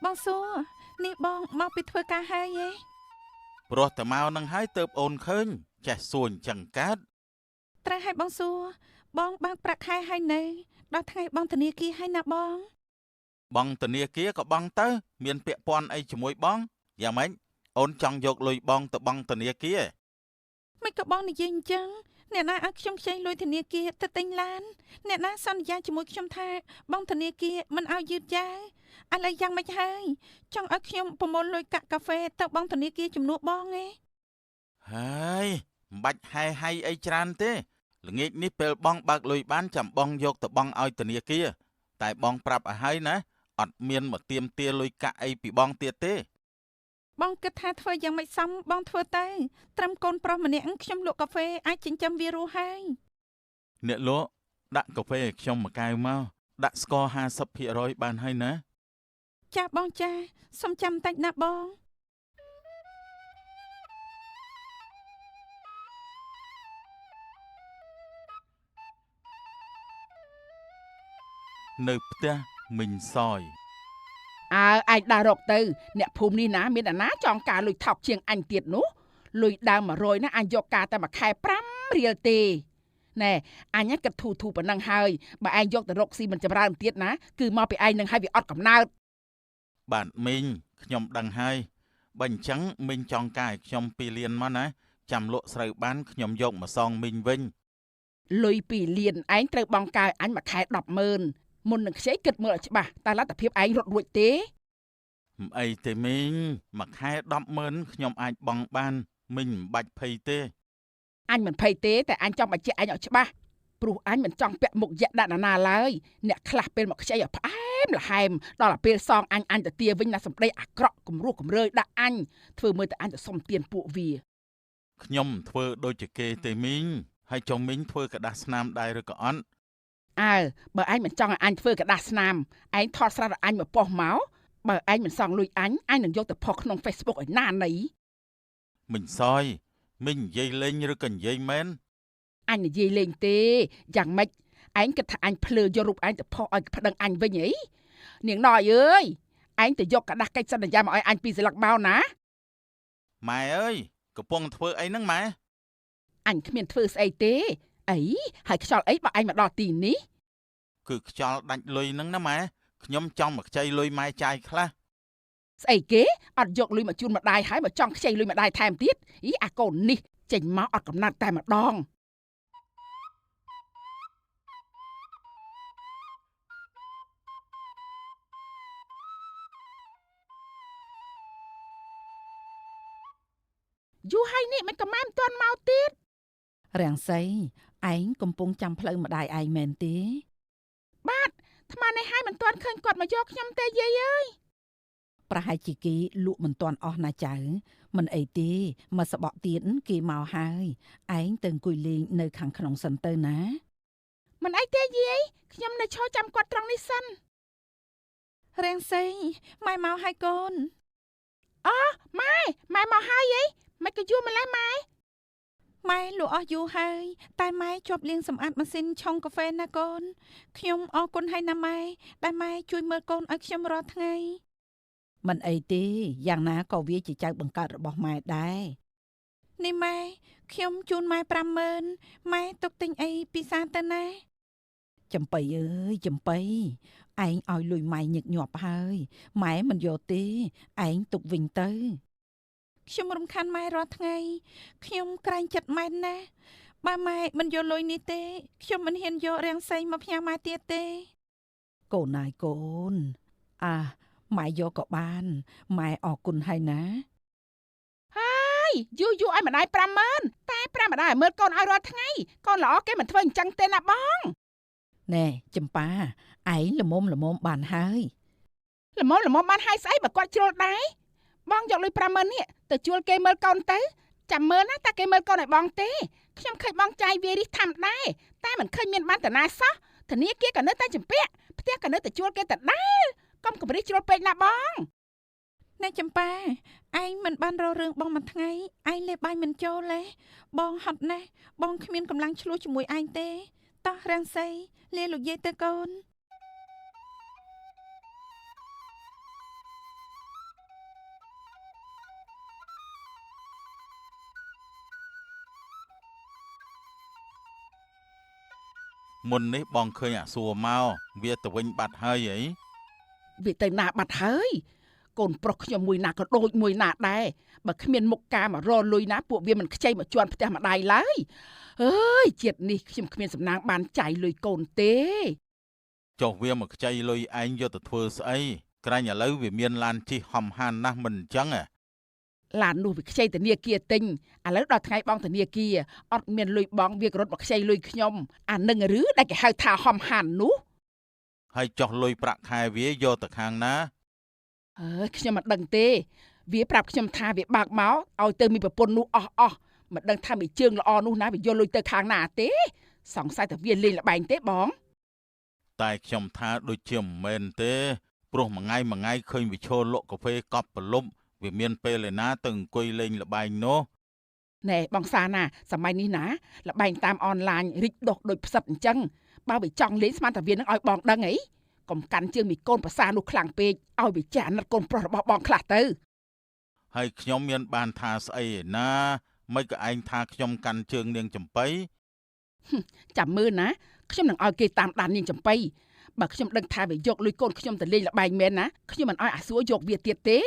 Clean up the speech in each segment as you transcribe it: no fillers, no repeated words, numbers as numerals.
បងសួរនេះបងមកពីធ្វើការហើយទេ ព្រោះតែមកនឹងហើយទៅអូនឃើញចេះសួរអញ្ចឹងកើត ត្រូវឲ្យបងសួរបងបើកប្រាក់ខែហើយនៅដល់ថ្ងៃបងធនាគារហើយណាបង បងធនាគារក៏បងទៅមានពាក់ព័ន្ធអីជាមួយបងយ៉ាងម៉េចអូនចង់យកលុយបងទៅបងធនាគារ មិនក៏បងនិយាយអញ្ចឹងអ្នកណាឲ្យខ្ញុំខ្ចីលុយធនាគារទៅទិញឡានអ្នកណាសន្យាជាមួយខ្ញុំថាបងធនាគារមិនឲ្យយឺតយ៉ាវឥឡូវយ៉ាងម៉េចហើយចង់ឲ្យខ្ញុំប្រមូលលុយកាក់កាហ្វេទៅបងធនាគារជំនួសបងឯង ហើយមិនបាច់ហែហៃអីច្រើនទេល្ងាចនេះពេលបងបើកលុយបានចាំបងយកទៅបងឲ្យធនាគារតែបងប្រាប់ឲ្យហើយណាអត់មានមកទៀមទាលុយកាក់អីពីបងទៀតទេ បងគិតថាធ្វើយ៉ាងម៉េចសមបងធ្វើទៅត្រឹមកូនប្រុសម្នាក់ខ្ញុំលក់កាហ្វេអាចចិញ្ចឹមវារស់ហើយ អ្នកលក់ដាក់កាហ្វេឲ្យខ្ញុំមួយកែវមកដាក់ស្ករ50%បានហើយណា ចាស់បងចាស់សុំចាំតិចណាបង នៅផ្ទះមីងសយ អើឯងដើររកទៅអ្នកភូមិនេះណាមានអាណាចង់ការលុយថោកជាងអញទៀតនោះលុយដើម100ណាអញយកការតែមួយខែ5រៀលទេណែអញគិតធូធូប៉ុណ្ណឹងហើយបើឯងយកទៅរកស៊ីមិនចម្រើនទៀតណាគឺមកពីឯងនឹងឲ្យវាអត់កំណើត បាទមីងខ្ញុំដឹងហើយបើអញ្ចឹងមីងចង់ការឲ្យខ្ញុំ2លានមកណាចាំលក់ស្រូវបានខ្ញុំយកមកសងមីងវិញ លុយ2លានឯងត្រូវបង់ការឲ្យអញមួយខែ100000មុននឹងខ្ចីគិតមើលឲ្យច្បាស់តើលទ្ធភាពឯងរត់រួចទេ មិនអីទេមីងមួយខែ100000ខ្ញុំអាចបង់បានមីងមិនបាច់ភ័យទេ អញមិនភ័យទេតែអញចង់បញ្ជាក់ឯងឲ្យច្បាស់ព្រោះអញមិនចង់ពាក់មុខយៈដាក់ណានាឡើយអ្នកខ្លះពេលមកខ្ចីឲ្យផ្អែមល្ហែមដល់តែពេលសងអញអញទៅទាវិញណាសម្ដីអាក្រក់គំរោះគំរើយដាក់អញធ្វើមើលតែអញទៅសុំទានពួកវា ខ្ញុំធ្វើដូចជាគេទេមីងហើយចុះមីងធ្វើกระดาษស្នាមដែរឬក៏អត់ អើបើឯងមិនចង់ឲ្យអញធ្វើกระดาษស្នាមឯងថតស្រាប់ឲ្យអញមកប៉ុស្មកបើឯងមិនសងលុយអញអញនឹងយកទៅផុសក្នុង Facebook ឲ្យណាណី មីងសយមីងនិយាយលេងឬក៏និយាយមែន អញនិយាយលេងទេយ៉ាងម៉េចឯងគិតថាអញភ្លើយករូបឯងទៅផុសឲ្យប្តឹងអញវិញអីនាងណយអើយឯងទៅយកกระดาษកិច្ចសន្យាមកឲ្យអញពីស្លឹកមកណា ម៉ែអើយកំពុងធ្វើអីហ្នឹងម៉ែ អញគ្មានធ្វើស្អីទេអីហើយខ្យល់អីបើឯងមកដល់ទីនេះ គឺខ្យល់ដាច់លុយហ្នឹងណាម៉ែខ្ញុំចង់មកខ្ចីលុយម៉ែចាយខ្លះ ស្អីគេអត់យកលុយមកជូនម្ដាយហើយមកចង់ខ្ចីលុយម្ដាយថែមទៀតអីអាកូននេះចេញមកអត់កំណត់តែម្ដងយូរហើយនេះមិនក៏ម៉ែមិនទាន់មកទៀត រាំងសីឯងកំពុងចាំផ្លូវម្ដាយឯងមែនទេ បាទអាត្មានេះហើយមិនទាន់ឃើញគាត់មកយកខ្ញុំទេយាយអើយ ប្រហែលជាគេលក់មិនទាន់អស់ណាចៅមិនអីទេមកស្បក់ទៀតគេមកហើយឯងទៅអង្គុយលេងនៅខាងក្នុងសិនទៅណា មិនអីទេយាយខ្ញុំនៅឈរចាំគាត់ត្រង់នេះសិន រាំងសីម៉ែមកហើយកូន អូម៉ែម៉ែមកហើយអីមិនក៏យូរម្ល៉េះម៉ែ ម៉ែលក់អស់យូរហើយតែម៉ែជាប់លាងសម្អាតម៉ាស៊ីនឆុងកាហ្វេណាកូនខ្ញុំអរគុណហើយណាម៉ែដែលម៉ែជួយមើលកូនឲ្យខ្ញុំរាល់ថ្ងៃ មិនអីទេយ៉ាងណាក៏វាជាចៅបង្កើតរបស់ម៉ែដែរ នេះម៉ែខ្ញុំជូនម៉ែ50000ម៉ែទុកទិញអីពិសាទៅណា ចំបៃអើយចំបៃឯងឲ្យលុយម៉ែញឹកញាប់ហើយម៉ែមិនយកទេឯងទុកវិញទៅ ខ្ញុំរំខានម៉ែរាល់ថ្ងៃខ្ញុំក្រែងចិត្តម៉ែណាស់បើម៉ែមិនយកលុយនេះទេខ្ញុំមិនហ៊ានយករាំងសីមកផ្ញើម៉ែទៀតទេ កូនណាយកូនអាម៉ែយកក៏បានម៉ែអរគុណហើយណា ហើយយូរយូរឲ្យម្ដាយ50000តែប្រាំម្ដាយឲ្យមើលកូនឲ្យរាល់ថ្ងៃកូនល្អគេមិនធ្វើអញ្ចឹងទេណាបង ណែចំប៉ាឯងល្មមល្មមបានហើយ ល្មមល្មមបានហើយស្អីបើគាត់ជ្រុលដែរបងយកលុយ50000នេះទៅជួលគេមើលកូនទៅចាំមើលណាតើគេមើលកូនឲ្យបងទេខ្ញុំឃើញបងចាយវារិះធម្មដែរតែមិនឃើញមានបានតាណាសោះធនាគារក៏នៅតែចម្ពាក់ផ្ទះក៏នៅតែជួលគេដដែលកុំកម្រិះជ្រុលពេកណាបង ណែចំប៉ាឯងមិនបានរករឿងបងមួយថ្ងៃឯងលេបបាយមិនចូលទេបងហត់ណាស់បងគ្មានកម្លាំងឆ្លោះជាមួយឯងទេតោះរាំងសីលាលោកយាយទៅកូន មុននេះបងឃើញអាសួរមកវាទៅវិញបាត់ហើយអី វាទៅណាបាត់ហើយកូនប្រុសខ្ញុំមួយណាក៏ដូចមួយណាដែរបើគ្មានមុខការមករលុយណាពួកវាមិនខ្ចីមកជន់ផ្ទះម្ដាយឡើយអើយជាតិនេះខ្ញុំគ្មានសំណាងបានចាយលុយកូនទេ ចុះវាមកខ្ចីលុយឯងយកទៅធ្វើស្អីក្រែងឥឡូវវាមានឡានជិះហំហានណាស់មិនអញ្ចឹងហ៎ ឡាននោះវាខ្ចីធនាគារទិញឥឡូវដល់ថ្ងៃបងធនាគារអត់មានលុយបងវាក៏រត់មកខ្ចីលុយខ្ញុំអានឹងឬដែលគេហៅថាហំហាននោះ ហើយចុះលុយប្រាក់ខែវាយកទៅខាងណា អើយខ្ញុំមិនដឹងទេវាប្រាប់ខ្ញុំថាវាបើកមកឲ្យទៅមានប្រពន្ធនោះអស់អស់មិនដឹងថាមានជើងល្អនោះណាវាយកលុយទៅខាងណាទេសង្ស័យតែវាលេងល្បែងទេបង តែខ្ញុំថាដូចជាមិនមែនទេព្រោះមួយថ្ងៃមួយថ្ងៃឃើញវាឈរលក់កាហ្វេកប់ប្រលប់វាមានពេលឯណាទៅអង្គុយលេងល្បែងនោះ ណែបងសាណាសម័យនេះណាល្បែងតាមអនឡាញរីកដុះដូចផ្សិតអញ្ចឹងបើវាចង់លេងស្មានតែវានឹងឲ្យបងដឹងអីកុំកាន់ជើងមីកូនប្រសានោះខ្លាំងពេកឲ្យវាចេះអាណិតកូនប្រុសរបស់បងខ្លះទៅ ហើយខ្ញុំមានបានថាស្អីឯណាមិនក៏ឯងថាខ្ញុំកាន់ជើងនាងចំបៃ ចាំមើលណាខ្ញុំនឹងឲ្យគេតាមដាននាងចំបៃបើខ្ញុំដឹងថាវាយកលុយកូនខ្ញុំទៅលេងល្បែងមែនណាខ្ញុំមិនឲ្យអាសួរយកវាទៀតទេ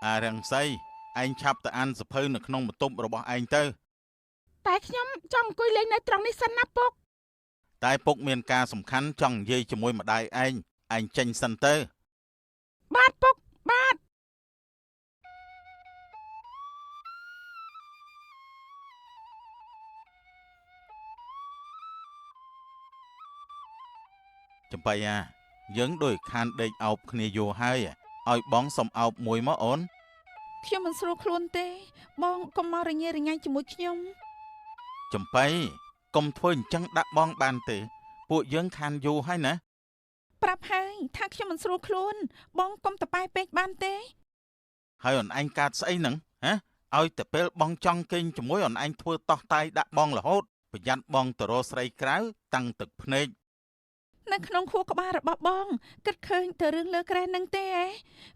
អារង្សីឯងឆាប់ទៅអានសភៅនៅក្នុងបន្ទប់របស់ឯងទៅ តែខ្ញុំចង់អង្គុយលេងនៅត្រង់នេះសិនណាពុក តែពុកមានការសំខាន់ចង់និយាយជាមួយម្ដាយឯងឯងចេញសិនទៅ បាទពុកបាទ ចំបៃអាយើងដូចខានដេកអោបគ្នាយូរហើយឲ្យបងសុំអោបមួយមកអូន ខ្ញុំមិនស្រួលខ្លួនទេបងកុំមករញ៉េរញ៉ៃជាមួយខ្ញុំ ចំបៃកុំធ្វើអញ្ចឹងដាក់បងបានទេពួកយើងខានយូរហើយណា ប្រាប់ហើយថាខ្ញុំមិនស្រួលខ្លួនបងកុំតប៉ែពេកបានទេ ហើយអូនឯងកើតស្អីហ្នឹងហ៎ឲ្យតែពេលបងចង់គេងជាមួយអូនឯងធ្វើតោះតាយដាក់បងរហូតប្រយ័ត្នបងទៅរកស្រីក្រៅតាំងទឹកភ្នែក នៅក្នុងខួរក្បាលរបស់បងគិតឃើញតែរឿងលើក្រែនឹងទេឯ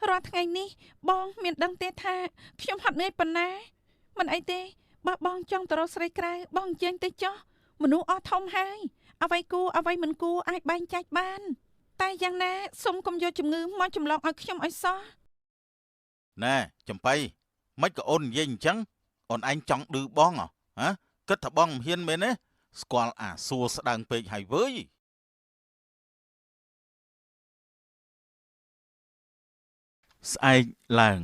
រាល់ថ្ងៃនេះបងមានដឹងទេថាខ្ញុំហត់នឿយប៉ុណ្ណាមិនអីទេបើបងចង់ទៅរកស្រីក្រៅបងអញ្ជើញទៅចុះមនុស្សអស់ធំហើយអ្វីគួរអ្វីមិនគួរអាចបែងចែកបានតែយ៉ាងណាសូមកុំយកជំងឺមកចម្លងឲ្យខ្ញុំឲ្យសោះ ណែចំបៃមិនក៏អូននិយាយអញ្ចឹងអូនឯងចង់ឌឺបងហ៎ហ៎គិតថាបងមិនហ៊ានមែនទេស្គាល់អាសួរស្ដើងពេកហើយវើយស្អែកឡើង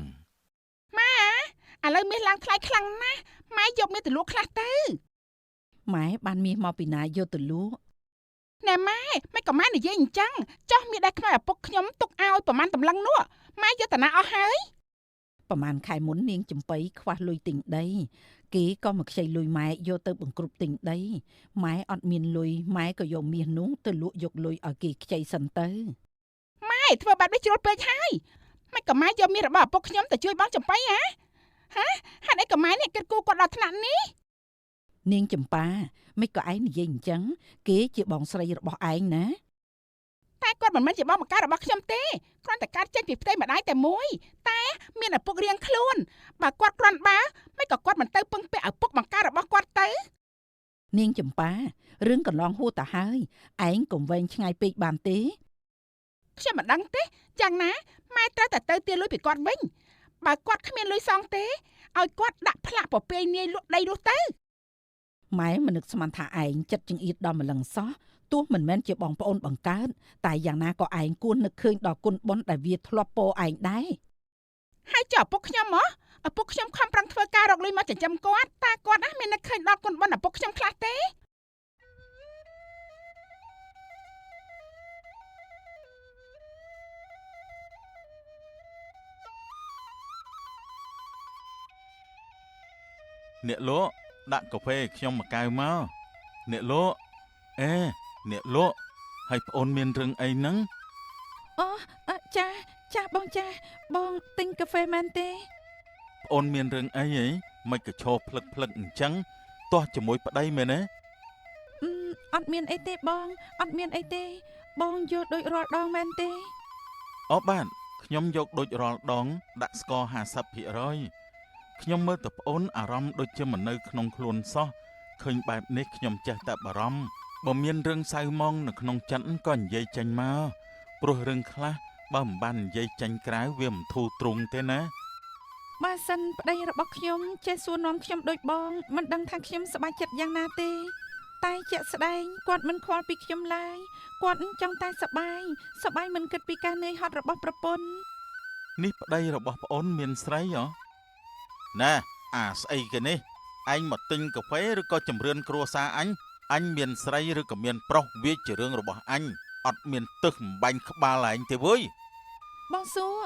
ម៉ាឥឡូវមាសឡើងថ្លៃខ្លាំងណាស់ម៉ែយកមាសទៅលក់ខ្លះទៅ ម៉ែបានមាសមកពីណាយកទៅលក់ ណែម៉ែមិនក៏ម៉ែនិយាយអញ្ចឹងចោះមាសដែលខ្មៅឪពុកខ្ញុំទុកឲ្យប្រហែលតម្លឹងនោះម៉ែយកតាណាអស់ហើយ ប្រហែលខែមុននាងចំបៃខ្វះលុយទិញដីគេក៏មកខ្ចីលុយម៉ែយកទៅបង្គ្រប់ទិញដីម៉ែអត់មានលុយម៉ែក៏យកមាសនោះទៅលក់យកលុយឲ្យគេខ្ចីសិនទៅ ម៉ែធ្វើបែបនេះជ្រុលពេកហើយមិនក៏ម៉ែយកមាសរបស់ឪពុកខ្ញុំទៅជួយបងចំបៃហ៎ហ៎ហេតុអីក៏ម៉ែនេះគិតគូរគាត់ដល់ថ្នាក់នេះ នាងចំប៉ាមិនក៏ឯងនិយាយអញ្ចឹងគេជាបងស្រីរបស់ឯងណា តែគាត់មិនមែនជាបងបង្កើតរបស់ខ្ញុំទេគ្រាន់តែកើតចេញពីផ្ទៃម្ដាយតែមួយតែមានឪពុករៀងខ្លួនបើគាត់គ្រាន់បើមិនក៏គាត់មិនទៅពឹងពាក់ឪពុកបង្កើតរបស់គាត់ទៅ នាងចំប៉ារឿងកន្លងហួសទៅហើយឯងកុំវែងឆ្ងាយពេកបានទេ ខ្ញុំមិនដឹងទេយ៉ាងណាម៉ែត្រូវតែទៅទារលុយពីគាត់វិញបើគាត់គ្មានលុយសងទេឲ្យគាត់ដាក់ផ្លាកពពាយនាយលក់ដីនោះទៅ ម៉ែមិននឹកស្មានថាឯងចិត្តចង្អៀតដល់ម្លឹងសោះទោះមិនមែនជាបងប្អូនបង្កើតតែយ៉ាងណាក៏ឯងគួរនឹកឃើញដល់គុណបុណ្យដែលវាធ្លាប់ពោឯងដែរ ហើយចុះឪពុកខ្ញុំហ៎ឪពុកខ្ញុំខំប្រឹងធ្វើការរកលុយមកចិញ្ចឹមគាត់តើគាត់ណាមាននឹកឃើញដល់គុណបុណ្យឪពុកខ្ញុំខ្លះទេ អ្នកលក់ដាក់កាហ្វេឲ្យខ្ញុំមួយកែវមកអ្នកលក់អេអ្នកលក់ហើយប្អូនមានរឿងអីហ្នឹង អូអចាចាបងចាបងទិញកាហ្វេមែនទេ ប្អូនមានរឿងអីហីមិនក៏ឈរភ្លឹកភ្លឹកអញ្ចឹងទាស់ជាមួយប្តីមែនទេ អឺអត់មានអីទេបងអត់មានអីទេ បងយល់ដូចរាល់ដងមែនទេ អូបាទ ខ្ញុំយកដូចរាល់ដងដាក់ស្ករ50%ខ្ញុំមើលទៅប្អូនអារម្មណ៍ដូចជាមិននៅក្នុងខ្លួនសោះឃើញបែបនេះខ្ញុំចេះតែបារម្ភបើមានរឿងសៅហ្មងនៅក្នុងចិត្តក៏និយាយចេញមកព្រោះរឿងខ្លះបើមិនបាននិយាយចេញក្រៅវាមិនធូរទ្រង់ទេណាបើសិនប្តីរបស់ខ្ញុំចេះសួរនាំខ្ញុំដូចបងមិនដឹងថាខ្ញុំសប្បាយចិត្តយ៉ាងណាទេតែជាក់ស្ដែងគាត់មិនខ្វល់ពីខ្ញុំឡើយគាត់ចង់តែសប្បាយសប្បាយមិនគិតពីការនឿយហត់របស់ប្រពន្ធនេះប្តីរបស់ប្អូនមានស្រីហ៎ណែអាស្អីគេនេះឯងមកទិញកាហ្វេឬក៏ជំរឿនគ្រួសារអញអញមានស្រីឬក៏មានប្រុសវាជារឿងរបស់អញអត់មានទឹះបំបាញ់ក្បាលឯងទេវើយបងសួរ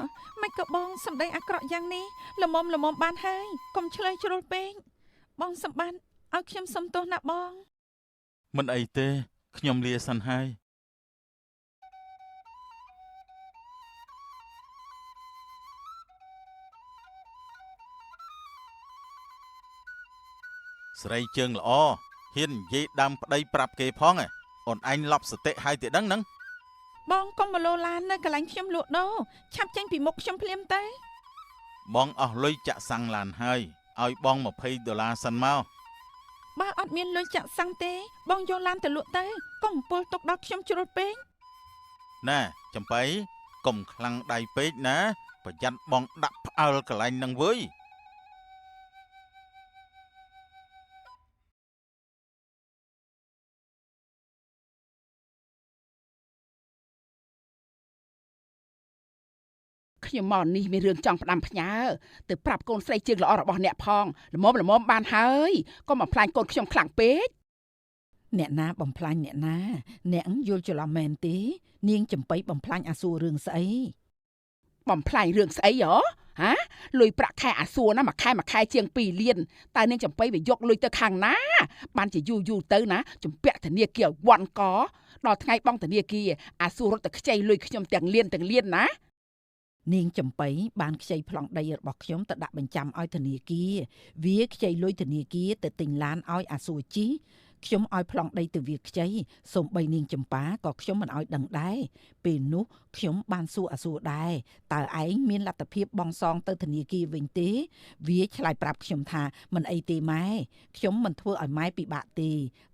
មិនក៏បងសម្ដីអាក្រក់យ៉ាងនេះល្មមល្មមបានហើយកុំឆ្លើយជ្រុលពេកបងសម្បត្តិឲ្យខ្ញុំសុំទោសណាបងមិនអីទេខ្ញុំលាសិនហើយស្រីជើងល្អហ៊ាននិយាយដើមប្តីប្រាប់គេផងអូនឯងឡប់សតិហើយទេដឹងហ្នឹងបងកុំមកលោឡាននៅកន្លែងខ្ញុំលក់ដូរឆាប់ចេញពីមុខខ្ញុំភ្លាមទៅបងអស់លុយចាក់សាំងឡានហើយឲ្យបង20ដុល្លារសិនមកបើអត់មានលុយចាក់សាំងទេបងយកឡានទៅលក់ទៅកុំពុលទុកដល់ខ្ញុំជ្រុលពេកណែចំបៃកុំខ្លាំងដៃពេកណាប្រយ័ត្នបងដាក់ផ្អើលកន្លែងហ្នឹងវើយ ខ្ញុំមកនេះមានរឿងចង់ផ្ដាំផ្ញើទៅប្រាប់កូនស្រីជើងល្អរបស់អ្នកផងល្មមល្មមបានហើយកុំបំផ្លាញកូនខ្ញុំខ្លាំងពេកអ្នកណាបំផ្លាញអ្នកណាអ្នកយល់ច្រឡំមែនទេនាងចំបៃបំផ្លាញអាសួររឿងស្អីបំផ្លាញរឿងស្អីហ៎ហាលុយប្រាក់ខែអាសួរណាមួយខែមួយខែជាង2លានតើនាងចំបៃវាយកលុយទៅខាងណាបានជាយូរយូរទៅណាជំពាក់ធនាគារវ៉ាន់កដល់ថ្ងៃបង់ធនាគារអាសួររត់ទៅខ្ចីលុយខ្ញុំទាំងលានទាំងលានណានាងចំបៃបានខ្ចីប្លង់ដីរបស់ខ្ញុំទៅដាក់បញ្ចាំឲ្យធនាគារវាខ្ចីលុយធនាគារទៅទិញឡានឲ្យអាសួរជីខ្ញុំឲ្យប្លង់ដីទៅវាខ្ចីសូម្បីនាងចំប៉ាក៏ខ្ញុំមិនឲ្យដឹងដែរពេលនោះខ្ញុំបានសួរអាសួរដែរតើឯងមានលទ្ធភាពបង់សងទៅធនាគារវិញទេវាឆ្លើយប្រាប់ខ្ញុំថាមិនអីទេម៉ែខ្ញុំមិនធ្វើឲ្យម៉ែពិបាកទេ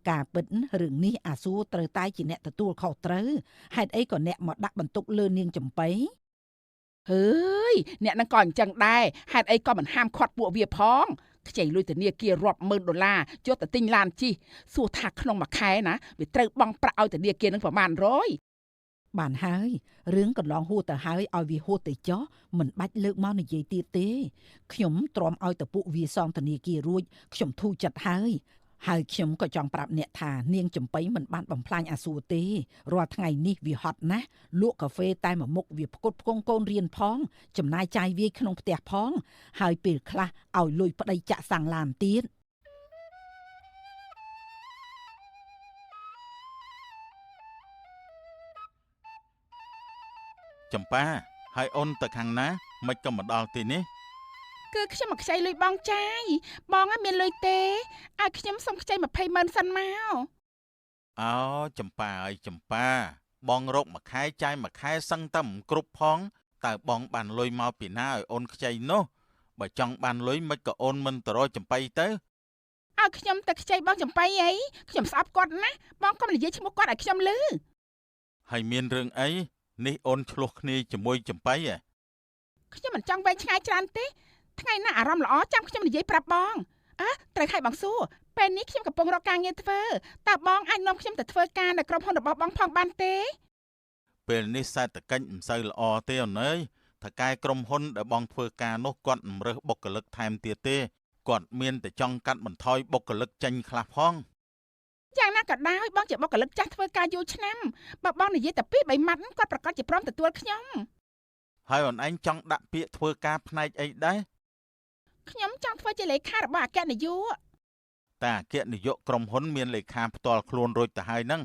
ការពិតរឿងនេះអាសួរត្រូវតែជាអ្នកទទួលខុសត្រូវហេតុអីក៏អ្នកមកដាក់បន្ទុកលើនាងចំបៃហើយអ្នកនឹងក៏អញ្ចឹងដែរហេតុអីក៏មិនហាមឃាត់ពួកវាផងខ្ចីលុយធនាគាររាប់ម៉ឺនដុល្លារយកទៅទិញឡានជិះសួរថាក្នុងមួយខែណាវាត្រូវបង់ប្រាក់ឲ្យធនាគារនឹងប្រមាណ100បានហើយរឿងកន្លងហួសទៅហើយឲ្យវាហួសទៅចោះមិនបាច់លើកមកនិយាយទៀតទេខ្ញុំទ្រាំឲ្យទៅពួកវាសងធនាគាររួចខ្ញុំធូរចិត្តហើយហើយខ្ញុំក៏ចង់ប្រាប់អ្នកថានាងចំបៃមិនបានបំផ្លាញអាសួរទេរាល់ថ្ងៃនេះវាហត់ណាស់លក់កាហ្វេតែមួយមុខវាផ្គត់ផ្គង់កូនរៀនផងចំណាយចាយវាយក្នុងផ្ទះផងហើយពេលខ្លះឲ្យលុយប្តីចាក់សាំងឡានទៀតចំប៉ាហើយអូនទៅខាងណាមិនក៏មកដល់ទីនេះគឺខ្ញុំមកខ្ចីលុយបងចាយបងអត់មានលុយទេឲ្យខ្ញុំសុំខ្ចី20ម៉ឺនសិនមកអោចំប៉ាអើយចំប៉ាបងរកមួយខែចាយមួយខែសឹងតែមិនគ្រប់ផងតើបងបានលុយមកពីណាឲ្យអូនខ្ចីនោះបើចង់បានលុយមិនក៏អូនមិនទៅរកចំបៃទៅឲ្យខ្ញុំទៅខ្ចីបងចំបៃអីខ្ញុំស្អប់គាត់ណាស់បងកុំនិយាយឈ្មោះគាត់ឲ្យខ្ញុំឮហើយមានរឿងអីនេះអូនឆ្លោះគ្នាជាមួយចំបៃហ៎ខ្ញុំមិនចង់វែងឆ្ងាយច្រើនទេថ្ងៃណាអារម្មណ៍ល្អចាំខ្ញុំនិយាយប្រាប់បងអើត្រូវឲ្យបងសួរពេលនេះខ្ញុំកំពុងរកការងារធ្វើតើបងអាចនាំខ្ញុំទៅធ្វើការនៅក្រុមហ៊ុនរបស់បងផងបានទេពេលនេះសេដ្ឋកិច្ចមិនសូវល្អទេអូនអើយថៅកែក្រុមហ៊ុនដែលបងធ្វើការនោះគាត់មិនរើសបុគ្គលិកថែមទៀតទេគាត់មានតែចង់កាត់បន្ថយបុគ្គលិកចេញខ្លះផងយ៉ាងណាក៏ដោយបងជាបុគ្គលិកចាស់ធ្វើការយូរឆ្នាំបើបងនិយាយតែ2 3ម៉ាត់គាត់ប្រកាសជាព្រមទទួលខ្ញុំហើយអូនឯងចង់ដាក់ពាក្យធ្វើការផ្នែកអីដែរខ្ញុំចង់ធ្វើជាលេខារបស់អគ្គនាយកតែអគ្គនាយកក្រុមហ៊ុនមានលេខាផ្ទាល់ខ្លួនរួចទៅហើយហ្នឹង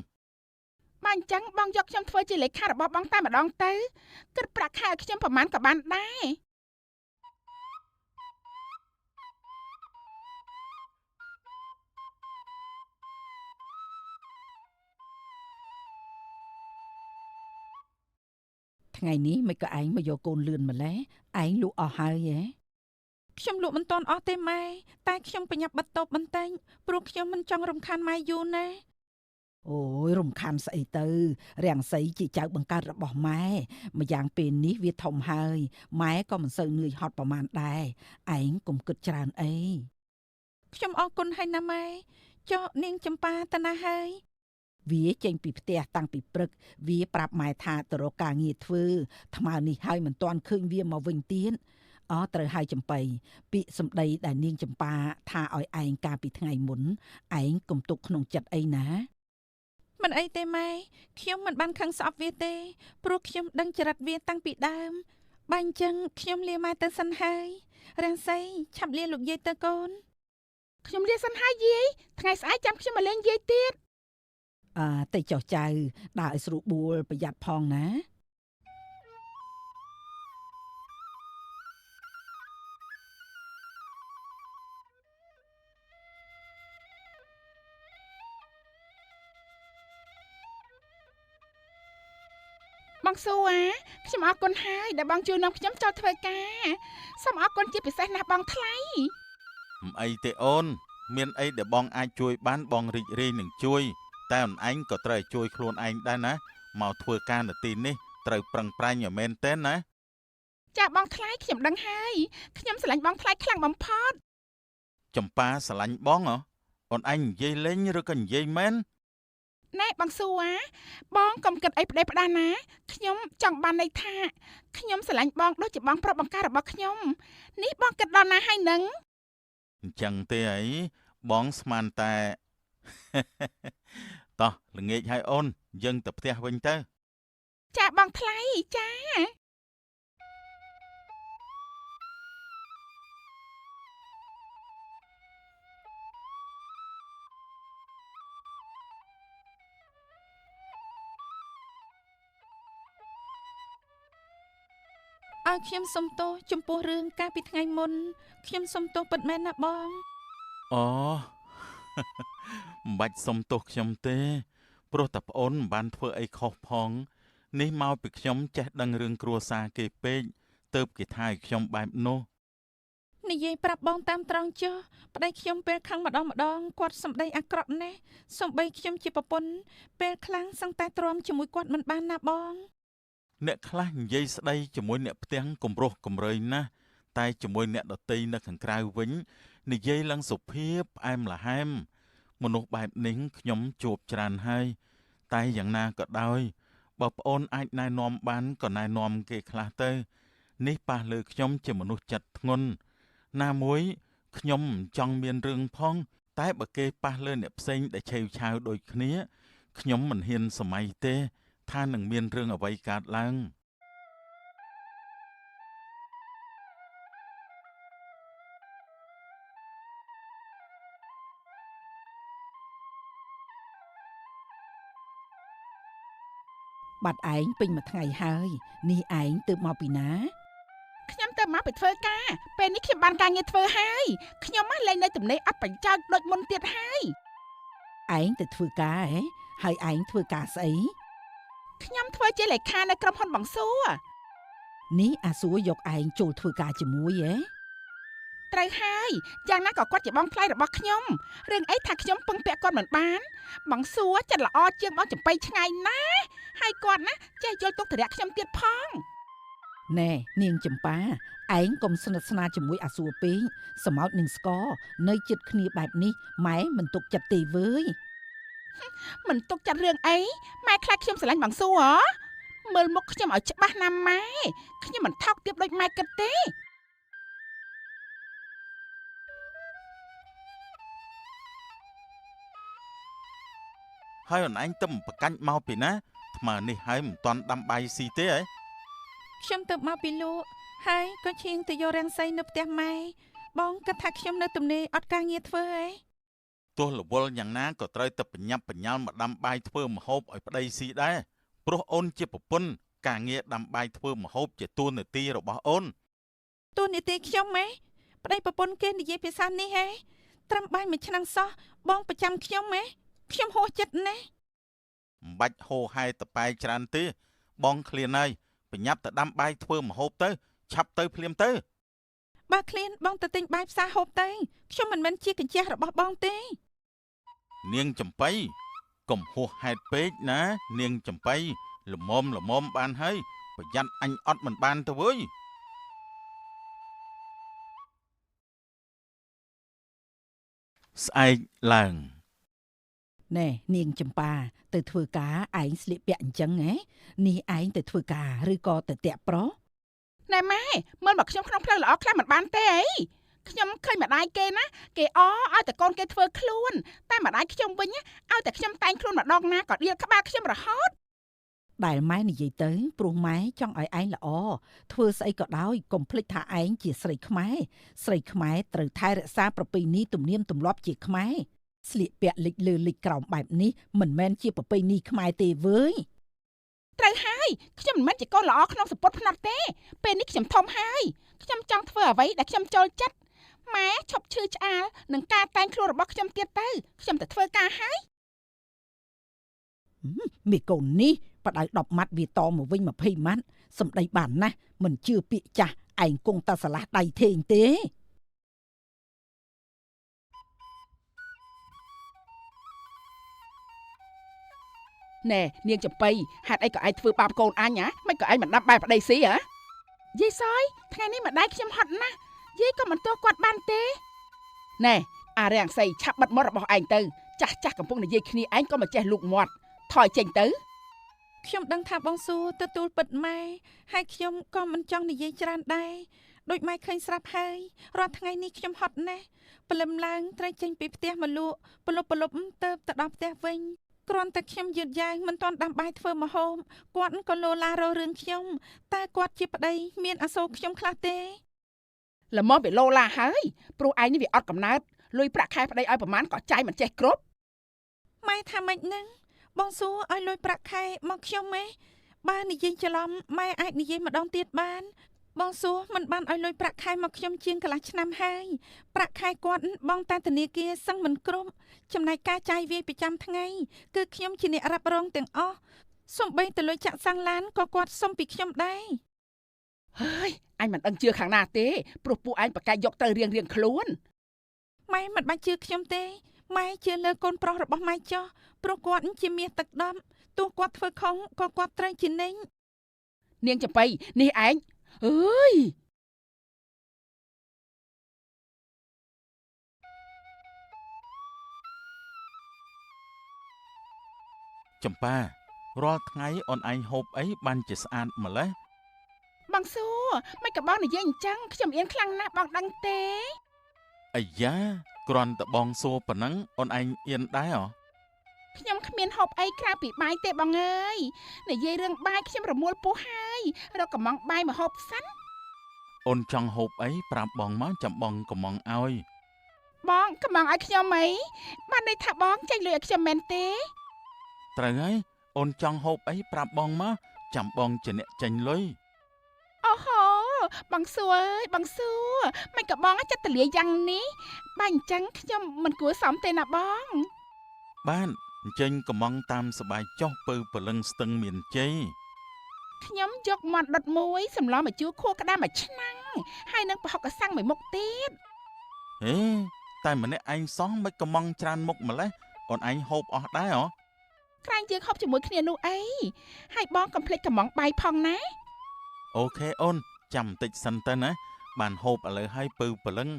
បើអញ្ចឹងបងយកខ្ញុំធ្វើជាលេខារបស់បងតែម្ដងទៅគិតប្រាក់ខែឲ្យខ្ញុំប្រមាណក៏បានដែរ ថ្ងៃនេះមិនក៏ឯងមកយកកូនលឿនម្ល៉េះឯងលក់អស់ហើយហ៎ខ្ញុំលក់មិនទាន់អស់ទេម៉ែតែខ្ញុំប្រញាប់បិទតូបបន្តិចព្រោះខ្ញុំមិនចង់រំខានម៉ែយូរណាអូយរំខានស្អីទៅរាំងសីជាចៅបង្កើតរបស់ម៉ែម្យ៉ាងពេលនេះវាធំហើយម៉ែក៏មិនសូវនឿយហត់ប្រមាណដែរឯងកុំគិតច្រើនអីខ្ញុំអរគុណហើយណាម៉ែចុះនាងចម្ប៉ាទៅណាហើយវាចេញពីផ្ទះតាំងពីព្រឹកវាប្រាប់ម៉ែថាទៅរកការងារធ្វើថ្មនេះហើយមិនទាន់ឃើញវាមកវិញទៀតអត្រូវហើយចំបៃពាក្យសម្ដីដែលនាងចម្ប៉ាថាឲ្យឯងកាលពីថ្ងៃមុនឯងកុំទុកក្នុងចិត្តអីណាមិនអីទេម៉ែខ្ញុំមិនបានខឹងស្អប់វាទេព្រោះខ្ញុំដឹងចរិតវាតាំងពីដើមបើអញ្ចឹងខ្ញុំលាម៉ែទៅសិនហើយរាំងសីឆាប់លាលោកយាយទៅកូនខ្ញុំលាសិនហើយយាយថ្ងៃស្អែកចាំខ្ញុំមកលេងយាយទៀតអើទៅចុះចៅដើរឲ្យស្រួលបួលប្រយ័ត្នផងណា បងសួរខ្ញុំអរគុណហើយដែលបងជួយនាំខ្ញុំចូលធ្វើការសូមអរគុណជាពិសេសណាស់បងថ្លៃមិនអីទេអូនមានអីដែលបងអាចជួយបានបងរីករាយនឹងជួយតែអូនឯងក៏ត្រូវជួយខ្លួនឯងដែរណាមកធ្វើការនៅទីនេះត្រូវប្រឹងប្រែងឲ្យមែនទែនណាចាបងថ្លៃខ្ញុំដឹងហើយខ្ញុំស្រឡាញ់បងថ្លៃខ្លាំងបំផុតចំប៉ាស្រឡាញ់បងហ៎អូនឯងនិយាយលេងឬក៏និយាយមែនណែបងសួរបងកុំគិតអីផ្ដេសផ្ដាស់ណាខ្ញុំចង់បានន័យថាខ្ញុំស្រឡាញ់បងដូចជាបងប្រុសបង្កើតរបស់ខ្ញុំនេះបងគិតដល់ណាហើយនឹងអញ្ចឹងទេអីបងស្មានតែតោះល្ងាចហើយអូនយើងទៅផ្ទះវិញទៅចាបងថ្លៃចា ឲ្យខ្ញុំសុំទោសចំពោះរឿងកាលពីថ្ងៃមុនខ្ញុំសុំទោសពិតមែនណាបងអូមិនបាច់សុំទោសខ្ញុំទេព្រោះតែប្អូនមិនបានធ្វើអីខុសផងនេះមកពីខ្ញុំចេះដឹងរឿងគ្រួសារគេពេកទៅគេថាឲ្យខ្ញុំបែបនោះនិយាយប្រាប់បងតាមត្រង់ចុះប្តីខ្ញុំពេលខឹងម្ដងម្ដងគាត់សម្ដីអាក្រក់ណាស់សំបីខ្ញុំជាប្រពន្ធពេលខ្លាំងសឹងតែទ្រាំជាមួយគាត់មិនបានណាបងអ្នកខ្លះនិយាយស្ដីជាមួយអ្នកផ្ទាំងគំរោះគំរើយណាស់តែជាមួយអ្នកដទៃនៅខាងក្រៅវិញនិយាយឡើងសុភាពផ្អែមល្ហែមមនុស្សបែបនេះខ្ញុំជួបច្រើនហើយតែយ៉ាងណាក៏ដោយបើប្អូនអាចណែនាំបានក៏ណែនាំគេខ្លះទៅនេះប៉ះលើខ្ញុំជាមនុស្សចិត្តធ្ងន់ណាមួយខ្ញុំមិនចង់មានរឿងផងតែបើគេប៉ះលើអ្នកផ្សេងដែលឆេវឆាវដូចគ្នាខ្ញុំមិនហ៊ានសម័យទេថានឹងមានរឿងអ្វីកើតឡើងបាត់ឯងពេញមួយថ្ងៃហើយនេះឯងទើបមកពីណាខ្ញុំទៅមកពីធ្វើការពេលនេះខ្ញុំបានការងារធ្វើហើយខ្ញុំមកលែងនៅទំនេរអត់ប្រយោជន៍ដូចមុនទៀតហើយឯងទៅធ្វើការហ៎ហើយឯងធ្វើការស្អីខ្ញុំធ្វើជាលេខានៅក្រុមហ៊ុនបងសួរនេះអាសួរយកឯងចូលធ្វើការជាមួយហ៎ត្រូវហើយយ៉ាងណាក៏គាត់ជាបងថ្លៃរបស់ខ្ញុំរឿងអីថាខ្ញុំពឹងពាក់គាត់មិនបានបងសួរចិត្តល្អជាងបងចំបៃឆ្ងាយណាស់ហើយគាត់ណាចេះយល់ទុកធរៈខ្ញុំទៀតផងណែនាងចំប៉ាឯងកុំស្និទ្ធស្នាលជាមួយអាសួរពេកសម្ោចនឹងស្កនៅចិត្តគ្នាបែបនេះម៉ែមិនទុកចិត្តទេវើយមិនទុកចិត្តរឿងអីម៉ែខ្លាចខ្ញុំស្រឡាញ់បងសួរហ៎មើលមុខខ្ញុំឲ្យច្បាស់ណាស់ម៉ែខ្ញុំមិនថោកទាបដូចម៉ែគិតទេហើយអូនឯងទៅប្រកាច់មកពីណាថ្មនេះហើយមិនទាន់ដាំបាយស៊ីទេហ៎ខ្ញុំទៅមកពីលក់ហើយក៏ឈៀងទៅយករាំងសីនៅផ្ទះម៉ែបងគិតថាខ្ញុំនៅទំនេរអត់ការងារធ្វើហ៎ទោះរវល់យ៉ាងណាក៏ត្រូវតែប្រញាប់ប្រញាល់មកដាំបាយធ្វើម្ហូបឲ្យប្តីស៊ីដែរព្រោះអូនជាប្រពន្ធការងារដាំបាយធ្វើម្ហូបជាតួនាទីរបស់អូនតួនាទីខ្ញុំហ៎ប្តីប្រពន្ធគេនិយាយភាសានេះហ៎ត្រឹមបាយមួយឆ្នាំងសោះបងប្រចាំខ្ញុំហ៎ខ្ញុំហួសចិត្តណាស់មិនបាច់ហូហែតប៉ែច្រើនទេបងឃ្លានហើយ ប្រញាប់ទៅដាំបាយធ្វើម្ហូបទៅឆាប់ទៅភ្លាមទៅ បើឃ្លានបងទៅទិញបាយផ្សារហូបទៅខ្ញុំមិនមែនជាកញ្ជះរបស់បងទេ នាងចំបៃកុំហួសហេតុពេកណានាងចំបៃល្មមល្មមបានហើយប្រយ័ត្នអញអត់មិនបានទៅវើយស្អែកឡើង ណែនាងចម្ប៉ាទៅធ្វើការឯងស្លៀកពាក់អញ្ចឹងហ៎នេះឯងទៅធ្វើការឬក៏ទៅតាក់ប្រុស ណែម៉ែមើលមកខ្ញុំក្នុងផ្លូវល្អខ្លះមិនបានទេអីខ្ញុំឃើញម្ដាយគេណាគេអឲ្យតែកូនគេធ្វើខ្លួនតែម្ដាយខ្ញុំវិញឲ្យតែខ្ញុំតែងខ្លួនម្ដងណាក៏ដៀលក្បាលខ្ញុំរហូត ដែលម៉ែនិយាយទៅព្រោះម៉ែចង់ឲ្យឯងល្អធ្វើស្អីក៏ដោយកុំភ្លេចថាឯងជាស្រីខ្មែរស្រីខ្មែរត្រូវថែរក្សាប្រពៃណីទំនៀមទម្លាប់ជាខ្មែរស្លៀកពាក់លិចលើលិចក្រោមបែបនេះមិនមែនជាប្រពៃណីខ្មែរទេវើយ ត្រូវហើយខ្ញុំមិនមែនជាកូនល្អក្នុងសពុតផ្នត់ទេពេលនេះខ្ញុំធំហើយខ្ញុំចង់ធ្វើអ្វីដែលខ្ញុំចូលចិត្តម៉ែឈប់ឈឺឆ្អាលនឹងការតែងខ្លួនរបស់ខ្ញុំទៀតទៅខ្ញុំទៅធ្វើការហើយ មេកូននេះបដៅ10ម៉ាត់វាតមកវិញ20ម៉ាត់សំដីបានណាស់មិនជឿពាក្យចាស់ឯងគង់តែស្រឡះដៃធេងទេ ណែនាងចំបៃហេតុអីក៏ឯងធ្វើបាបកូនអញហ៎មិនក៏ឯងមិនដាំបាយប្តីស៊ីហ៎យាយសយថ្ងៃនេះម្ដាយខ្ញុំហត់ណាស់យាយក៏មិនទោសគាត់បានទេណែអារាំងសីឆាប់បិទមាត់របស់ឯងទៅចាស់ចាស់កំពុងនិយាយគ្នាឯងក៏មិនចេះលូកមាត់ថយចេញទៅ ខ្ញុំដឹងថាបងសួរទទួលពិតម៉ែហើយខ្ញុំក៏មិនចង់និយាយច្រើនដែរដូចម៉ែឃើញស្រាប់ហើយរាល់ថ្ងៃនេះខ្ញុំហត់ណាស់ព្រលឹមឡើងត្រូវចេញពីផ្ទះមកលក់ប្រលប់ប្រលប់ទៅទៅដល់ផ្ទះវិញគ្រាន់តែខ្ញុំយឺតយ៉ាវមិនទាន់ដាំបាយធ្វើម្ហូបគាត់ក៏លោឡារករឿងខ្ញុំតើគាត់ជាប្តីមានអាសូរខ្ញុំខ្លះទេ ល្មមវាលោឡាហើយព្រោះឯងនេះវាអត់កំណើតលុយប្រាក់ខែប្តីឲ្យប្រមាណក៏ចាយមិនចេះគ្រប់ ម៉ែថាម៉េចនឹងបងសួរឲ្យលុយប្រាក់ខែមកខ្ញុំម៉េះបើនិយាយច្រឡំម៉ែអាចនិយាយម្ដងទៀតបានបងសួរមិនបានឲ្យលុយប្រាក់ខែមកខ្ញុំជាងកន្លះឆ្នាំហើយប្រាក់ខែគាត់បងតែធនាគារសឹងមិនគ្រប់ចំណែកការចាយវាយប្រចាំថ្ងៃគឺខ្ញុំជាអ្នករ៉ាប់រងទាំងអស់សូម្បីតែលុយចាក់សាំងឡានក៏គាត់សុំពីខ្ញុំដែរ ហើយអញមិនដឹងជឿខាងណាទេព្រោះពួកឯងប្រកែកយកទៅរៀងរៀងខ្លួន ម៉ែមិនបាច់ជឿខ្ញុំទេម៉ែជឿលើកូនប្រុសរបស់ម៉ែចោះព្រោះគាត់ជាមាសទឹកដប់ទោះគាត់ធ្វើខុសក៏គាត់ត្រូវជានេញ នាងចំបៃនេះឯងអើយ ចំប៉ារាល់ថ្ងៃអូនឯងហូបអីបានជាស្អាតម្ល៉េះ បងសួរមិនក៏បងនិយាយអញ្ចឹងខ្ញុំអៀនខ្លាំងណាស់បងដឹងទេ អាយ៉ាគ្រាន់តែបងសួរប៉ុណ្ណឹងអូនឯងអៀនដែរហ៎ ខ្ញុំគ្មានហូបអីក្រៅពីបាយទេបងអើយនិយាយរឿងបាយខ្ញុំរមួលពោះហើយរកកំងបាយមកហូបសិន អូនចង់ហូបអីប្រាប់បងមកចាំបងកំងឲ្យ បងកំងឲ្យខ្ញុំអីបានន័យថាបងចេញលុយឲ្យខ្ញុំមែនទេ ត្រូវហើយអូនចង់ហូបអីប្រាប់បងមកចាំបងជាអ្នកចេញលុយ អូហូបងសួរអើយបងសួរមិនក៏បងចិត្តទលាយយ៉ាងនេះបើអញ្ចឹងខ្ញុំមិនគួរសមទេណាបង បានអញ្ចឹងកំងតាមសបាយចុះពៅព្រលឹងស្ទឹងមានជ័យ ខ្ញុំយកមាន់ដុតមួយសម្លម្ជូរខួក្តាមមួយឆ្នាំងហើយនឹងប្រហុកកសាំងមួយមុខទៀត ហេតែម្នាក់ឯងសោះមិនកំងច្រើនមុខម្លេះអូនឯងហូបអស់ដែរហ៎ ក្រែងយើងហូបជាមួយគ្នានោះអីហើយបងកុំភ្លេចកំងបាយផងណា អូខេអូនចាំបន្តិចសិនទៅណាបានហូបឥឡូវហើយពៅព្រលឹង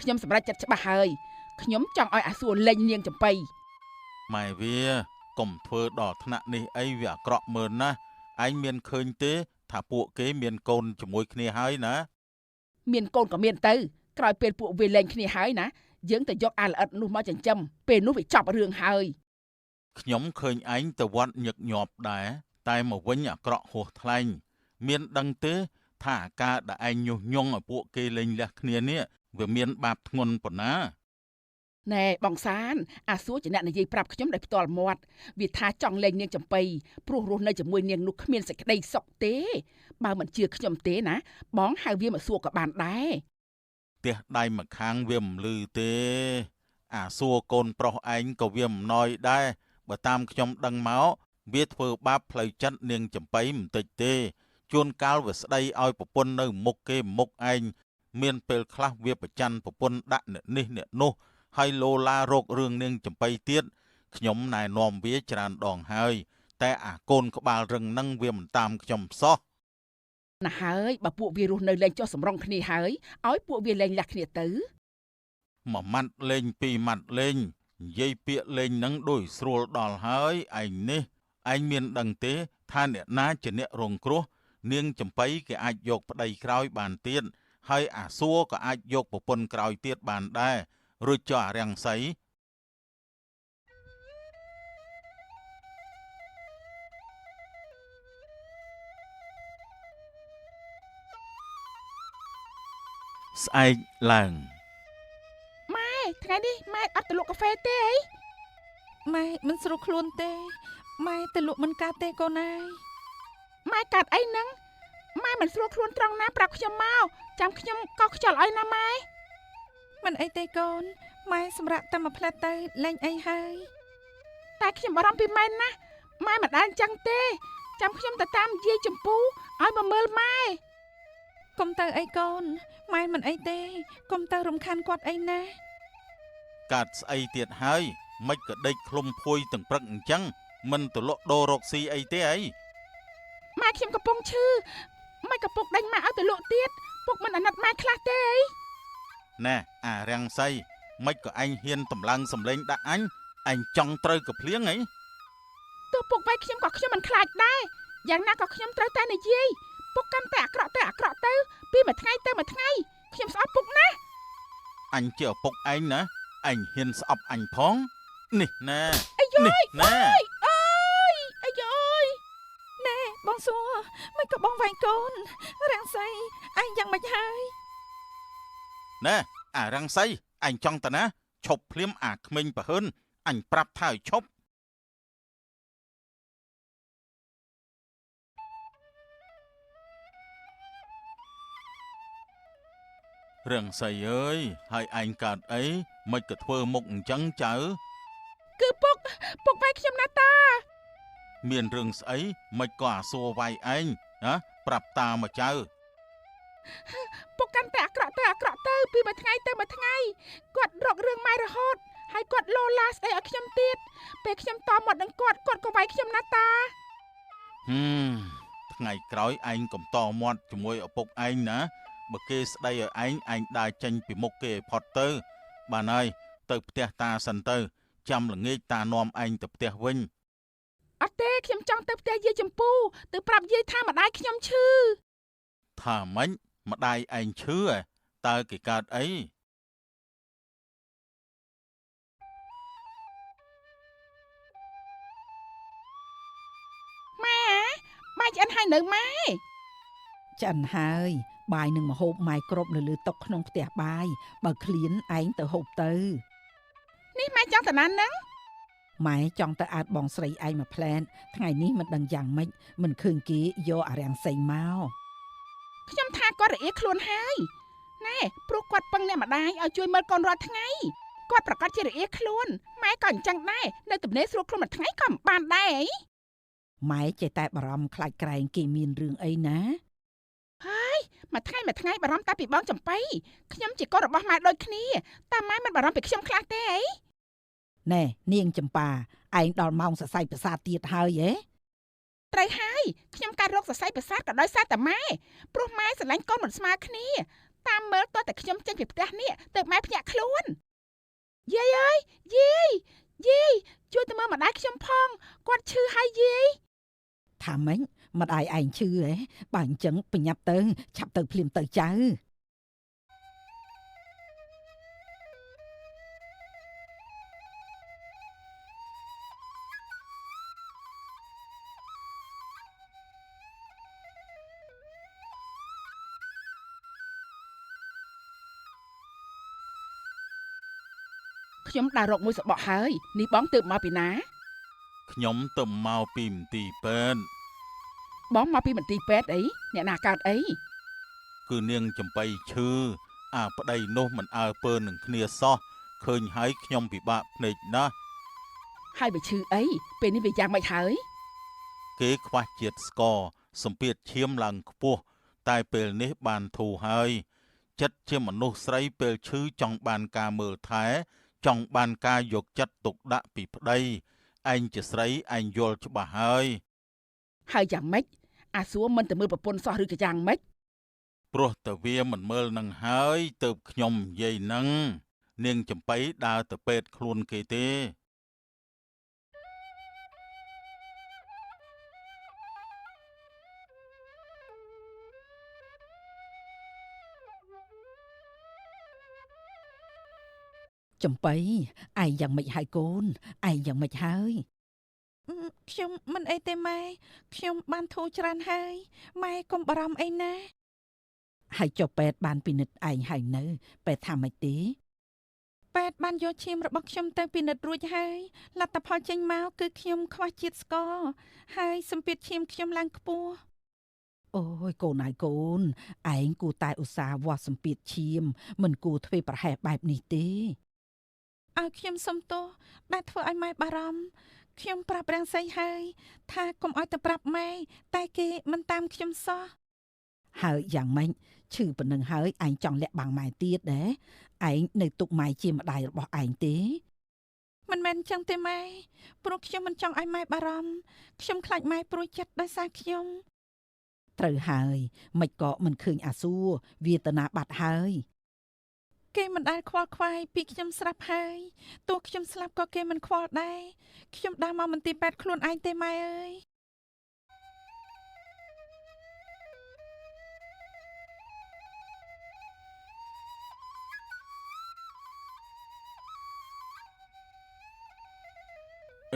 ខ្ញុំសម្រេចចិត្តច្បាស់ហើយខ្ញុំចង់ឲ្យអាសួរលេងនាងចំបៃ ម៉ែវាកុំធ្វើដល់ថ្នាក់នេះអីវាអាក្រក់មើលណាស់ឯងមានឃើញទេ ថាពួកគេមានកូនជាមួយគ្នាហើយណា មានកូនក៏មានទៅក្រោយពេលពួកវាលែងគ្នាហើយណាយើងទៅយកអាល្អិតនោះមកចិញ្ចឹមពេលនោះវាចប់រឿងហើយ ខ្ញុំឃើញឯងទៅវត្តញឹកញាប់ដែរតែមកវិញអាក្រក់ហួសថ្លែងមានដឹងទេថាអាការដែលឯងញុះញង់ឲ្យពួកគេលែងលះគ្នានេះវាមានបាបធ្ងន់ប៉ុណ្ណា ណែបងសានអាសួរជាអ្នកនិយាយប្រាប់ខ្ញុំដោយផ្ទាល់មាត់វាថាចង់លែងនាងចំបៃព្រោះរស់នៅជាមួយនាងនោះគ្មានសេចក្តីសុខទេបើមិនជឿខ្ញុំទេណាបងហៅវាមកសួរក៏បានដែរផ្ទះដៃម្ខាងវាមិនលឺទេអាសួរកូនប្រុសឯងក៏វាមិនណយដែរបើតាមខ្ញុំដឹងមកវាធ្វើបាបផ្លូវចិត្តនាងចំបៃមិនតិចទេជួនកាលវាស្ដីឲ្យប្រពន្ធនៅមុខគេមុខឯងមានពេលខ្លះវាប្រច័នប្រពន្ធដាក់អ្នកនេះអ្នកនោះហើយលោឡារោគរឿងនាងចំបៃទៀតខ្ញុំណែនាំវាច្រើនដងហើយតែអាកូនក្បាលរឹងនឹងវាមិនតាមខ្ញុំសោះណាហើយបើពួកវារស់នៅលែងចុះសម្រងគ្នាហើយឲ្យពួកវាលែងលះគ្នាទៅមួយម៉ាត់លេងពីរម៉ាត់លេងនិយាយពាក្យលេងនឹងដូចស្រួលដល់ហើយឯងនេះឯងមានដឹងទេថាអ្នកណាជាអ្នករងគ្រោះនាងចំបៃគេអាចយកប្តីក្រោយបានទៀតហើយអាសួរក៏អាចយកប្រពន្ធក្រោយទៀតបានដែររួចចុះអារាំងសីស្អែកឡើងម៉ែថ្ងៃនេះម៉ែអត់ទៅលក់កាហ្វេទេអីម៉ែមិនស្រួលខ្លួនទេម៉ែទៅលក់មិនកើតទេកូនអើយម៉ែកាត់អីហ្នឹងម៉ែមិនស្រួលខ្លួនត្រង់ណាប្រាប់ខ្ញុំមកចាំខ្ញុំកោសខ្យល់ឲ្យណាម៉ែមិនអីទេកូនម៉ែសម្រាប់តែមួយផ្លែទៅលែងអីហើយតែខ្ញុំបារម្ភពីម៉ែណាស់ម៉ែមិនដែលអញ្ចឹងទេចាំខ្ញុំទៅតាមយាយចម្ពូឲ្យមកមើលម៉ែកុំទៅអីកូនម៉ែមិនអីទេកុំទៅរំខានគាត់អីណាកើតស្អីទៀតហើយមិនក៏ដេកឃ្លុំភួយទាំងព្រឹកអញ្ចឹងមិនទៅលក់ដូររកស៊ីអីទេអីម៉ែខ្ញុំកំពុងឈឺមិនក៏ពុកដេញម៉ែឲ្យទៅលក់ទៀតពុកមិនអាណិតម៉ែខ្លះទេអីណែអារាំងសីមិនក៏ឯងហ៊ានតម្លើងសម្លេងដាក់អញឯងចង់ត្រូវកភ្លៀងអីទោះពុកវាយខ្ញុំក៏ខ្ញុំមិនខ្លាចដែរយ៉ាងណាក៏ខ្ញុំត្រូវតែនិយាយពុកកាន់តែអាក្រក់ទៅអាក្រក់ទៅពីមួយថ្ងៃទៅមួយថ្ងៃខ្ញុំស្អប់ពុកណាស់អញជាឪពុកឯងណាឯងហ៊ានស្អប់អញផងនេះណែនេះណែអើយអាយយណែបងសួរមិនក៏បងវាយកូនរាំងសីឯងយ៉ាងម៉េចហើយណែអារាំងសីឯងចង់តាណាឈប់ភ្លាមអាក្មេងប្រហិនអញប្រាប់ថាឲ្យឈប់រាំងសីអើយហើយឯងកើតអីមិនក៏ធ្វើមុខអញ្ចឹងចៅគឺពុកពុកវាយខ្ញុំណាតាមានរឿងស្អីមិនក៏អាសួរវាយឯងណាប្រាប់តាមកចៅពុកកាន់តែអាក្រក់ទៅអាក្រក់ទៅពីមួយថ្ងៃទៅមួយថ្ងៃគាត់រករឿងម៉ែរហូតហើយគាត់លោឡាស្ដីឲ្យខ្ញុំទៀតពេលខ្ញុំតមាត់នឹងគាត់គាត់ក៏វាយខ្ញុំណាតាថ្ងៃក្រោយឯងកុំតមាត់ជាមួយឪពុកឯងណាបើគេស្ដីឲ្យឯងឯងដើរចេញពីមុខគេឲ្យផុតទៅបានហើយទៅផ្ទះតាសិនទៅចាំល្ងាចតានាំឯងទៅផ្ទះវិញអត់ទេខ្ញុំចង់ទៅផ្ទះយាយចម្ពូទៅប្រាប់យាយថាម្ដាយខ្ញុំឈឺថាម៉េចម្ដាយឯងឈឺហ៎តើគេកើតអីម៉ែបាយឆ្អិនហើយនៅម៉ែឆ្អិនហើយបាយនឹងមហូបម៉ែគ្រប់នៅលើតុក្នុងផ្ទះបាយបើឃ្លានឯងទៅហូបទៅនេះម៉ែចង់ទៅណាហ្នឹងម៉ែចង់ទៅអាតបងស្រីឯងមួយផ្លែនថ្ងៃនេះមិនដឹងយ៉ាងម៉េចមិនឃើញគេយកអារាំងសីមកខ្ញុំថាគាត់រអៀខ្លួនហើយណែព្រោះគាត់ពឹងអ្នកម្ដាយឲ្យជួយមើលកូនរាល់ថ្ងៃគាត់ប្រកាសជារអៀខ្លួនម៉ែក៏អញ្ចឹងដែរនៅទំនេរស្រួលខ្លួនមួយថ្ងៃក៏មិនបានដែរអីម៉ែចេះតែបារម្ភខ្លាចក្រែងគេមានរឿងអីណាហើយមួយថ្ងៃមួយថ្ងៃបារម្ភតែពីបងចំបៃខ្ញុំជាកូនរបស់ម៉ែដូចគ្នាតែម៉ែមិនបារម្ភពីខ្ញុំខ្លះទេអីណែនាងចំប៉ាឯងដល់ម៉ោងសរសៃប្រសាទទៀតហើយហ៎ត្រូវហើយខ្ញុំកើតរោគសរសៃប្រសាទក៏ដោយសារតែម៉ែព្រោះម៉ែស្រឡាញ់កូនមិនស្មើគ្នាតាមមើលតើតែខ្ញុំចេញពីផ្ទះនេះទៅម៉ែភ្ញាក់ខ្លួនយាយអើយយាយយាយជួយទៅមើលម្ដាយខ្ញុំផងគាត់ឈឺហើយយាយថាម៉េចម្ដាយឯងឈឺហ៎បើអញ្ចឹងប្រញាប់ទៅឆាប់ទៅភ្លាមទៅចៅ ខ្ញុំដើររកមួយសបកហើយនេះបងទើបមកពីណាខ្ញុំទៅមកពីមន្ទីរពេទ្យបងមកពីមន្ទីរពេទ្យអីអ្នកណាកើតអីគឺនាងចំបៃឈឺអាប្តីនោះមិនអើពើនឹងគ្នាសោះឃើញហើយខ្ញុំពិបាកភ្នែកណាស់ហើយវាឈឺអីពេលនេះវាយ៉ាងម៉េចហើយគេខ្វះជាតិស្ករសម្ពាធឈាមឡើងខ្ពស់តែពេលនេះបានធូរហើយចិត្តជាមនុស្សស្រីពេលឈឺចង់បានការមើលថែចង់បានការយកចិត្តទុកដាក់ពីប្តីឯងជាស្រីឯងយល់ច្បាស់ហើយហើយយ៉ាងម៉េចអាសួរមិនទៅមើលប្រពន្ធសោះឬក៏យ៉ាងម៉េចព្រោះតែវាមិនមើលនឹងហើយទៅខ្ញុំនិយាយនឹងនាងចំបៃដើរទៅពេទ្យខ្លួនគេទេចំបៃឯងយ៉ាងម៉េចហើយកូនឯងយ៉ាងម៉េចហើយខ្ញុំមិនអីទេម៉ែខ្ញុំបានធូរច្រើនហើយម៉ែកុំបារម្ភអីណាហើយចុះពេទ្យបានពិនិត្យឯងហើយនៅពេទ្យថាម៉េចទេពេទ្យបានយកឈាមរបស់ខ្ញុំទៅពិនិត្យរួចហើយលទ្ធផលចេញមកគឺខ្ញុំខ្វះជាតិស្ករហើយសម្ពាធឈាមខ្ញុំឡើងខ្ពស់អូយកូនហើយកូនឯងគួរតែឧស្សាហ៍វាស់សម្ពាធឈាមមិនគួរធ្វើប្រហែសបែបនេះទេឲ្យខ្ញុំសុំទោសដែលធ្វើឲ្យម៉ែបារម្ភខ្ញុំប្រាប់រាំងសីហើយថាកុំឲ្យទៅប្រាប់ម៉ែតែគេមិនតាមខ្ញុំសោះហើយយ៉ាងម៉េចឈឺប៉ុណ្ណឹងហើយឯងចង់លាក់បាំងម៉ែទៀតដែរឯងនៅទុកម៉ែជាម្ដាយរបស់ឯងទេមិនមែនចឹងទេម៉ែព្រោះខ្ញុំមិនចង់ឲ្យម៉ែបារម្ភខ្ញុំខ្លាចម៉ែព្រួយចិត្តដោយសារខ្ញុំត្រូវហើយមិនក៏មិនឃើញអាសួរវាទៅណាបាត់ហើយគេមិនដែលខ្វល់ខ្វាយពីខ្ញុំស្រាប់ហើយទោះខ្ញុំស្លាប់ក៏គេមិនខ្វល់ដែរខ្ញុំដើរមកមន្ទីរពេទ្យខ្លួនឯងទេម៉ែអើយ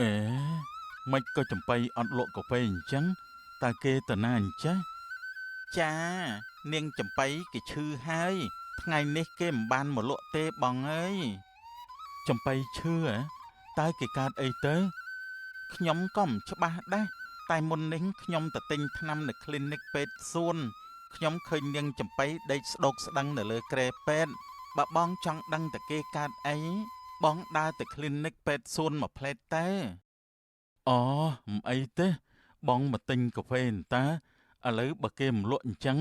អេមិនក៏ចំបៃអត់លក់កាហ្វេអញ្ចឹងតើគេទៅណាអញ្ចេះចានាងចំបៃគេឈឺហើយថ្ងៃនេះគេមិនបានមកលក់ទេបងអើយចំបៃឈឺហ៎តើគេកើតអីទៅខ្ញុំក៏មិនច្បាស់ដែរតែមុននេះខ្ញុំទៅទិញថ្នាំនៅ clinic ពេទ្យសួនខ្ញុំឃើញនាងចំបៃដេកស្ដោកស្ដឹងនៅលើគ្រែពេទ្យបើបងចង់ដឹងតើគេកើតអីបងដើរទៅ clinic ពេទ្យសួនមួយផ្លែតទៅអូមិនអីទេបងមកទិញកាហ្វេអន្តាឥឡូវបើគេមិនលក់អញ្ចឹង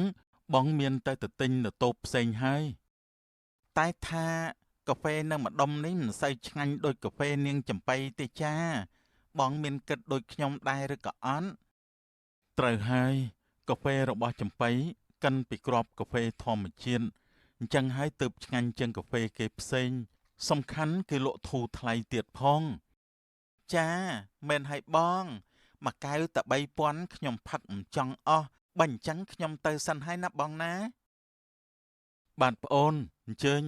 បងមានតែទៅទិញនៅតូបផ្សេងហើយតែថាកាហ្វេនៅម្ដុំនេះមិនសូវឆ្ងាញ់ដូចកាហ្វេនាងចំបៃទេចាបងមានគិតដូចខ្ញុំដែរឬក៏អត់ត្រូវហើយកាហ្វេរបស់ចំបៃកិនពីគ្រាប់កាហ្វេធម្មជាតិអញ្ចឹងហើយទើបឆ្ងាញ់ជាងកាហ្វេគេផ្សេងសំខាន់គេលក់ធូរថ្លៃទៀតផងចាមែនហើយបងមួយកែវតែ3000ខ្ញុំផឹកមិនចង់អស់បើអញ្ចឹងខ្ញុំទៅសិនហើយណាបងណាបាទប្អូនអញ្ជើញ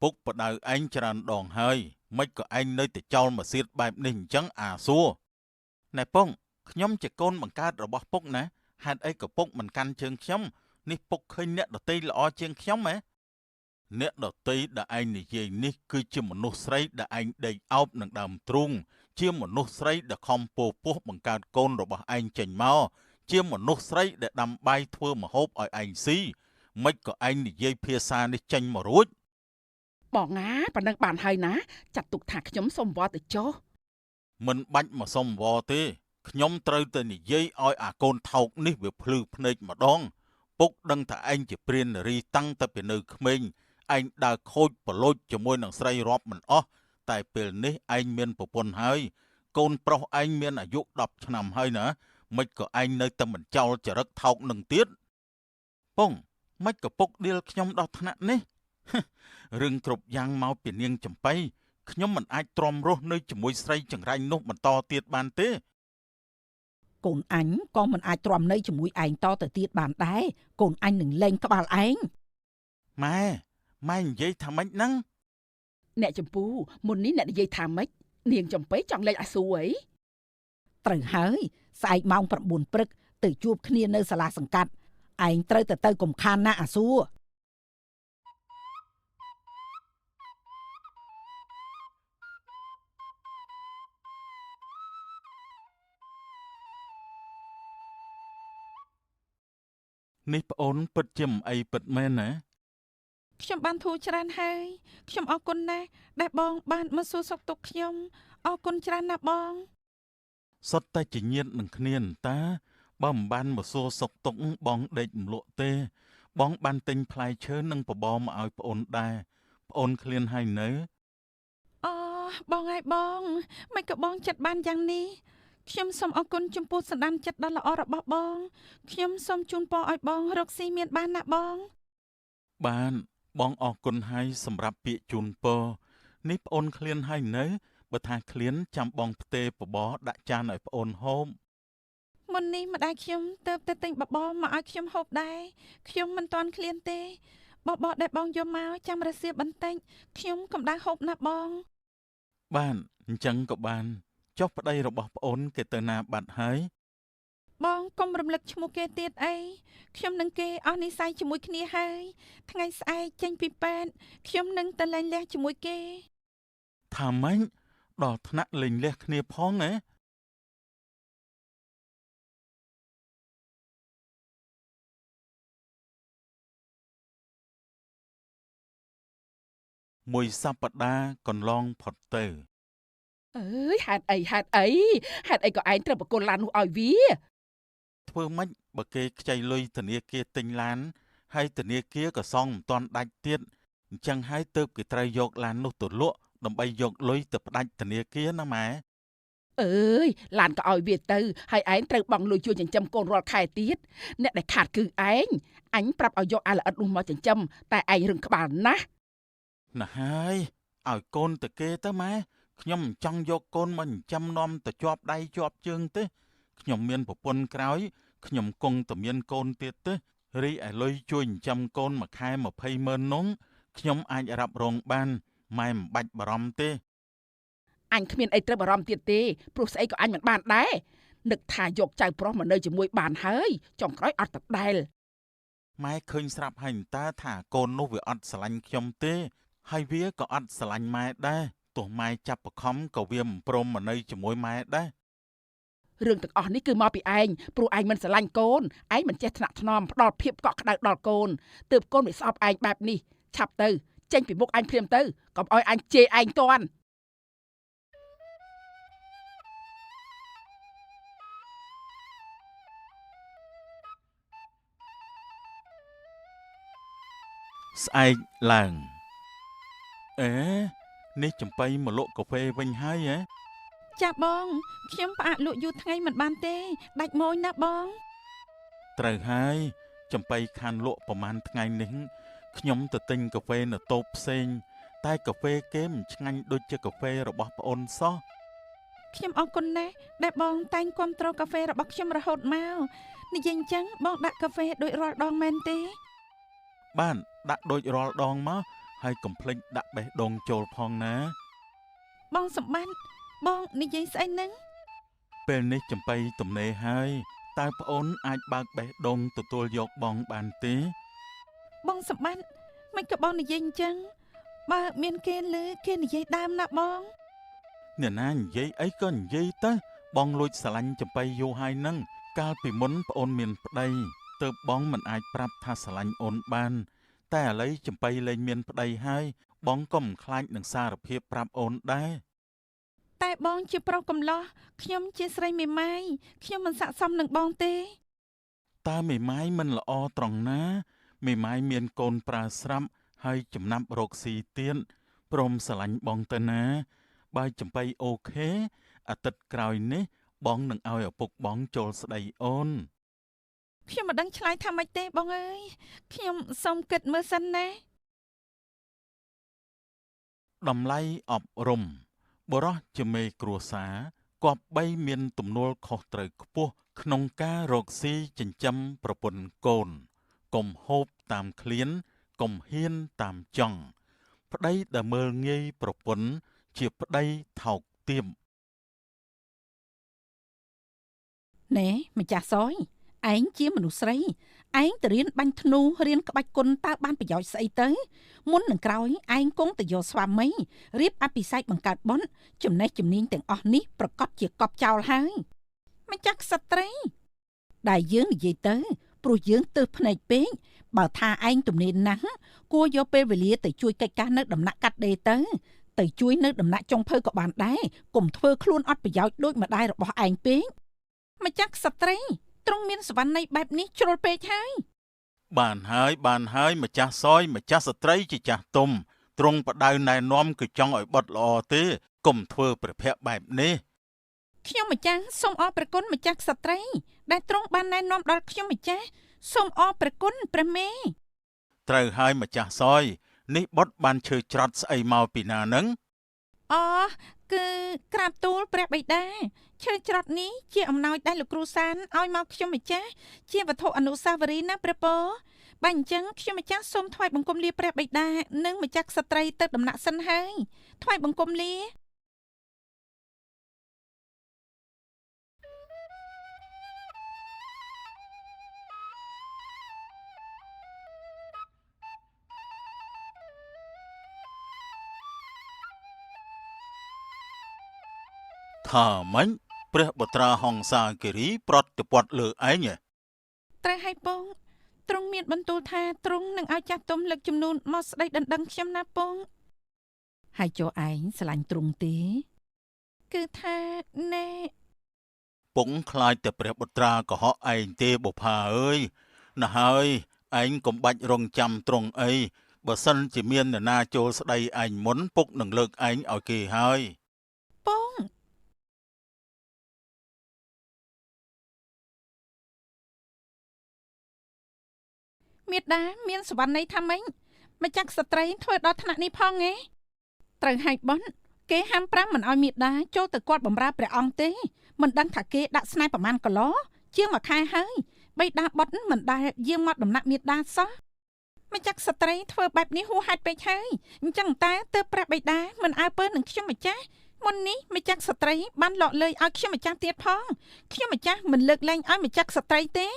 ពុកបដៅឯងច្រើនដងហើយមិនក៏ឯងនៅតែចោលមកសៀតបែបនេះអញ្ចឹងអាសួរណែពងខ្ញុំជាកូនបង្កើតរបស់ពុកណាហេតុអីក៏ពុកមិនកាន់ជើងខ្ញុំនេះពុកឃើញអ្នកដទៃល្អជាងខ្ញុំហ៎អ្នកដទៃដែលឯងនិយាយនេះគឺជាមនុស្សស្រីដែលឯងដេកអោបនឹងដើមទ្រូងជាមនុស្សស្រីដែលខំពោពោះបង្កើតកូនរបស់ឯងចេញមកជាមនុស្សស្រីដែលដាំបាយធ្វើម្ហូបឲ្យឯងស៊ីមិនក៏ឯងនិយាយភាសានេះចេញមករួចបងណាប៉ណ្ណឹងបានហើយណាចាត់ទុកថាខ្ញុំសុំវល់ទៅចុះមិនបាច់មកសុំវល់ទេខ្ញុំត្រូវតែនិយាយឲ្យអាកូនថោកនេះវាភ្លឺភ្នែកម្ដងពុកដឹងថាឯងជាព្រាននារីតាំងតែពីនៅក្មេងឯងដើរខូចប្រឡូចជាមួយនឹងស្រីរាប់មិនអស់តែពេលនេះឯងមានប្រពន្ធហើយកូនប្រុសឯងមានអាយុ10ឆ្នាំហើយណាមិនក៏ឯងនៅតែមិនចោលចរិតថោកនឹងទៀតពងមិនក៏ពុកដៀលខ្ញុំដល់ថ្នាក់នេះរឿងគ្រប់យ៉ាងមកពីនាងចំបៃខ្ញុំមិនអាចទ្រាំរស់នៅជាមួយស្រីចង្រៃនោះបន្តទៀតបានទេកូនអញក៏មិនអាចទ្រាំនៅជាមួយឯងតទៅទៀតបានដែរកូនអញនឹងលែងក្បាលឯងម៉ែម៉ែនិយាយថាម៉េចហ្នឹងអ្នកចម្ពូមុននេះអ្នកនិយាយថាម៉េចនាងចំបៃចង់លែងអាសួរអី ត្រូវហើយស្អែកម៉ោង9ព្រឹកទៅជួបគ្នានៅសាលាសង្កាត់ឯងត្រូវតែទៅកុំខានណាអាសួរ នេះប្អូនពិតជាមិនអីពិតមែនណា ខ្ញុំបានធូរច្រើនហើយខ្ញុំអរគុណណាស់ដែលបងបានមកសួរសុខទុក្ខខ្ញុំអរគុណច្រើនណាស់បង សុទ្ធតែជាញាតិនឹងគ្នានតាបើមិនបានមកសួរសុខទុក្ខបងដេកមិនលក់ទេ បងបានទិញផ្លែឈើនិងបបរមកឲ្យប្អូនដែរប្អូនឃ្លានហើយនៅ អូបងហើយបងមិនក៏បងចិត្តបានយ៉ាងនេះខ្ញុំសូមអរគុណចំពោះសន្តានចិត្តដ៏ល្អរបស់បងខ្ញុំសូមជូនពរឲ្យបងរកស៊ីមានបានណាបង បានបងអរគុណហើយសម្រាប់ពាក្យជូនពរនេះប្អូនឃ្លានហើយនៅបើថាឃ្លានចាំបងផ្ទេរបបរដាក់ចានឲ្យប្អូនហូប មុននេះម្ដាយខ្ញុំទៅទៅទិញបបរមកឲ្យខ្ញុំហូបដែរខ្ញុំមិនទាន់ឃ្លានទេបបរដែលបងយកមកចាំរសៀលបន្តិចខ្ញុំកំដៅហូបណាបង បានអញ្ចឹងក៏បានចុះប្តីរបស់ប្អូនគេទៅណាបាត់ហើយ បងកុំរំលឹកឈ្មោះគេទៀតអីខ្ញុំនឹងគេអស់និស្ស័យជាមួយគ្នាហើយថ្ងៃស្អែកចេញពីពេទ្យខ្ញុំនឹងទៅលែងលះជាមួយគេ ថាម៉េចដល់ថ្នាក់លែងលះគ្នាផងហ៎មួយសប្តាហ៍កន្លងផុតទៅ អើយហេតុអីហេតុអីហេតុអីក៏ឯងត្រូវបកគលឡាននោះឲ្យវា ធ្វើម៉េចបើគេខ្ចីលុយធនាគារទិញឡានហើយធនាគារក៏សងមិនទាន់ដាច់ទៀតអញ្ចឹងហើយទើបគេត្រូវយកឡាននោះទៅលក់ដើម្បីយកលុយទៅផ្ដាច់ធនាគារណាម៉ែ អើយឡានក៏ឲ្យវាទៅហើយឯងត្រូវបង់លុយជួយចិញ្ចឹមកូនរាល់ខែទៀតអ្នកដែលខាតគឺឯងអញប្រាប់ឲ្យយកអាល្អិតនោះមកចិញ្ចឹមតែឯងរឹងក្បាលណាស់ ណាស់ហើយឲ្យកូនទៅគេទៅម៉ែខ្ញុំមិនចង់យកកូនមកចិញ្ចឹមនាំទៅជាប់ដៃជាប់ជើងទេខ្ញុំមានប្រពន្ធក្រោយខ្ញុំគង់តែមានកូនទៀតទេរីឯលុយជួយចិញ្ចឹមកូនមួយខែ20ម៉ឺននោះខ្ញុំអាចរ៉ាប់រងបានម៉ែមិនបាច់បារម្ភទេ អញគ្មានអីត្រូវបារម្ភទៀតទេព្រោះស្អីក៏អញមិនបានដែរនឹកថាយកចៅប្រុសមកនៅជាមួយបានហើយចុងក្រោយអត់តដែល ម៉ែឃើញស្រាប់ហើយតើថាកូននោះវាអត់ស្រឡាញ់ខ្ញុំទេហើយវាក៏អត់ស្រឡាញ់ម៉ែដែរទោះម៉ែចាប់បខំក៏វាមិនព្រមមកនៅជាមួយម៉ែដែរ រឿងទាំងអស់នេះគឺមកពីឯងព្រោះឯងមិនស្រឡាញ់កូនឯងមិនចេះថ្នាក់ថ្នមផ្ដល់ភាពកក់ក្ដៅដល់កូនទើបកូនវាស្អប់ឯងបែបនេះឆាប់ទៅចេញពីមុខអញភ្លាមទៅកុំឲ្យអញជេរឯងតាន់ ស្អែកឡើងអេនេះចំបៃមកលក់កាហ្វេវិញហើយហ៎ ចាបងខ្ញុំផ្អាកលក់យូរថ្ងៃមិនបានទេដាច់ម៉ូយណាបង ត្រូវហើយចំបៃខានលក់ប្រហែលថ្ងៃនេះខ្ញុំទៅទិញកាហ្វេនៅតូបផ្សេងតែកាហ្វេគេមិនឆ្ងាញ់ដូចជាកាហ្វេរបស់ប្អូនសោះ ខ្ញុំអរគុណណាស់ដែលបងតែងគាំទ្រកាហ្វេរបស់ខ្ញុំរហូតមកនិយាយអញ្ចឹងបងដាក់កាហ្វេដូចរាល់ដងមែនទេ បានដាក់ដូចរាល់ដងមកហើយកុំភ្លេចដាក់បេះដូងចូលផងណា បងសម្បត្តិបងនិយាយស្អីហ្នឹង ពេលនេះចំបៃទំនេរហើយតើប្អូនអាចបើកបេះដូងទទួលយកបងបានទេ បងសម្បត្តិមិនក៏បងនិយាយអញ្ចឹងបើមានគេលើគេនិយាយដើមណាបង អ្នកណានិយាយអីក៏និយាយទៅបងលួចស្រឡាញ់ចំបៃយូរហើយហ្នឹងកាលពីមុនប្អូនមានប្តីទើបបងមិនអាចប្រាប់ថាស្រឡាញ់អូនបានតែឥឡូវចំបៃលែងមានប្តីហើយបងក៏មិនខ្លាចនឹងសារភាពប្រាប់អូនដែរ តែបងជាប្រុសកំឡោះខ្ញុំជាស្រីមេម៉ាយខ្ញុំមិនស័ក្តិសមនឹងបងទេ តើមេម៉ាយមិនល្អត្រង់ណាមេម៉ាយមានកូនប្រើស្រាប់ហើយចំណាប់រកស៊ីទៀតព្រមស្រឡាញ់បងទៅណាបើចំបៃអូខេអាទិត្យក្រោយនេះបងនឹងឲ្យឪពុកបងចូលស្ដីអូន ខ្ញុំមិនដឹងឆ្លើយថាម៉េចទេបងអើយខ្ញុំសូមគិតមើលសិនណា តម្លៃអប់រំបុរសជាមេគ្រួសារគប្បីមានទំនួលខុសត្រូវខ្ពស់ក្នុងការរកស៊ីចិញ្ចឹមប្រពន្ធកូនកុំហូបតាមឃ្លានកុំហ៊ានតាមចង់ប្តីដែលមើលងាយប្រពន្ធជាប្តីថោកទាប។ ណែម្ចាស់សយឯងជាមនុស្សស្រីឯងទៅរៀនបាញ់ធ្នូរៀនក្បាច់គុណតើបានប្រយោជន៍ស្អីទៅមុននឹងក្រោយឯងគង់ទៅយកស្វាមីរៀបអភិសេកបង្កើតបុណ្យចំណេះជំនាញទាំងអស់នេះប្រកាសជាកប់ចោលហើយម្ចាស់ក្សត្រីដែលយើងនិយាយទៅព្រោះយើងទើសភ្នែកពេកបើថាឯងទំនេរណាស់គួរយកពេលវេលាទៅជួយកិច្ចការនៅដំណាក់កាត់ដេរទៅជួយនៅដំណាក់ចុងភៅក៏បានដែរកុំធ្វើខ្លួនអត់ប្រយោជន៍ដូចម្ដាយរបស់ឯងពេកម្ចាស់ក្សត្រីទ្រង់មានសវណ្ណីបែបនេះជ្រុលពេកហើយបានហើយបានហើយម្ចាស់សយម្ចាស់ស្ត្រីជាចាស់ទុំទ្រង់បដៅណែនាំគឺចង់ឲ្យបុតល្អទេកុំធ្វើព្រះភ័ក្ត្របែបនេះខ្ញុំម្ចាស់សូមអរព្រះគុណម្ចាស់ក្សត្រីដែលទ្រង់បានណែនាំដល់ខ្ញុំម្ចាស់សូមអរព្រះគុណព្រះមេត្រូវហើយម្ចាស់សយនេះបុតបានឈើច្រត់ស្អីមកពីណានឹងអូគឺក្រាបទូលព្រះបិតាឈើច្រត់នេះជាអំណោយដែលលោកគ្រូសានឲ្យមកខ្ញុំម្ចាស់ជាវត្ថុអនុស្សាវរីយ៍ណាព្រះពរបាទអញ្ចឹងខ្ញុំម្ចាស់សូមថ្វាយបង្គំលាព្រះបិតានិងម្ចាស់ក្សត្រីទៅដំណាក់សិនហើយថ្វាយបង្គំលា ថាម៉េចព្រះបុត្រាហង្សាគិរីប្រតិពត្តិលើឯងត្រូវឲ្យពងទ្រង់មានបន្ទូលថាទ្រង់នឹងឲ្យចាស់ទុំលើកចំនួនមកស្ដីដណ្ដឹងខ្ញុំណាពងហើយចុះឯងស្រឡាញ់ទ្រង់ទេគឺថាណែពងខ្លាចតែព្រះបុត្រាកុហកឯងទេបុផាអើយណាស់ហើយឯងកុំបាច់រងចាំទ្រង់អីបើសិនជាមាននរណាចូលស្ដីឯងមុនពុកនឹងលើកឯងឲ្យគេហើយពងមេដាមានសវណ្ណីថាម៉េចម្ចាស់ស្ត្រីធ្វើដល់ថ្នាក់នេះផងឯងត្រូវឲ្យបន់គេហាមប្រាំមិនឲ្យមេដាចូលទៅគាត់បំរើព្រះអង្គទេមិនដឹងថាគេដាក់ស្នេហ៍ប្រមាណគីឡូជាងមួយខែហើយបិតាបុត្រមិនដែលយាងមកដំណាក់មេដាសោះម្ចាស់ស្ត្រីធ្វើបែបនេះហួសហេតុពេកហើយអញ្ចឹងតែទើបព្រះបិតាមិនអើពើនឹងខ្ញុំម្ចាស់មុននេះម្ចាស់ស្ត្រីបានលក់លើយឲ្យខ្ញុំម្ចាស់ទៀតផងខ្ញុំម្ចាស់មិនលើកលែងឲ្យម្ចាស់ស្ត្រីទេ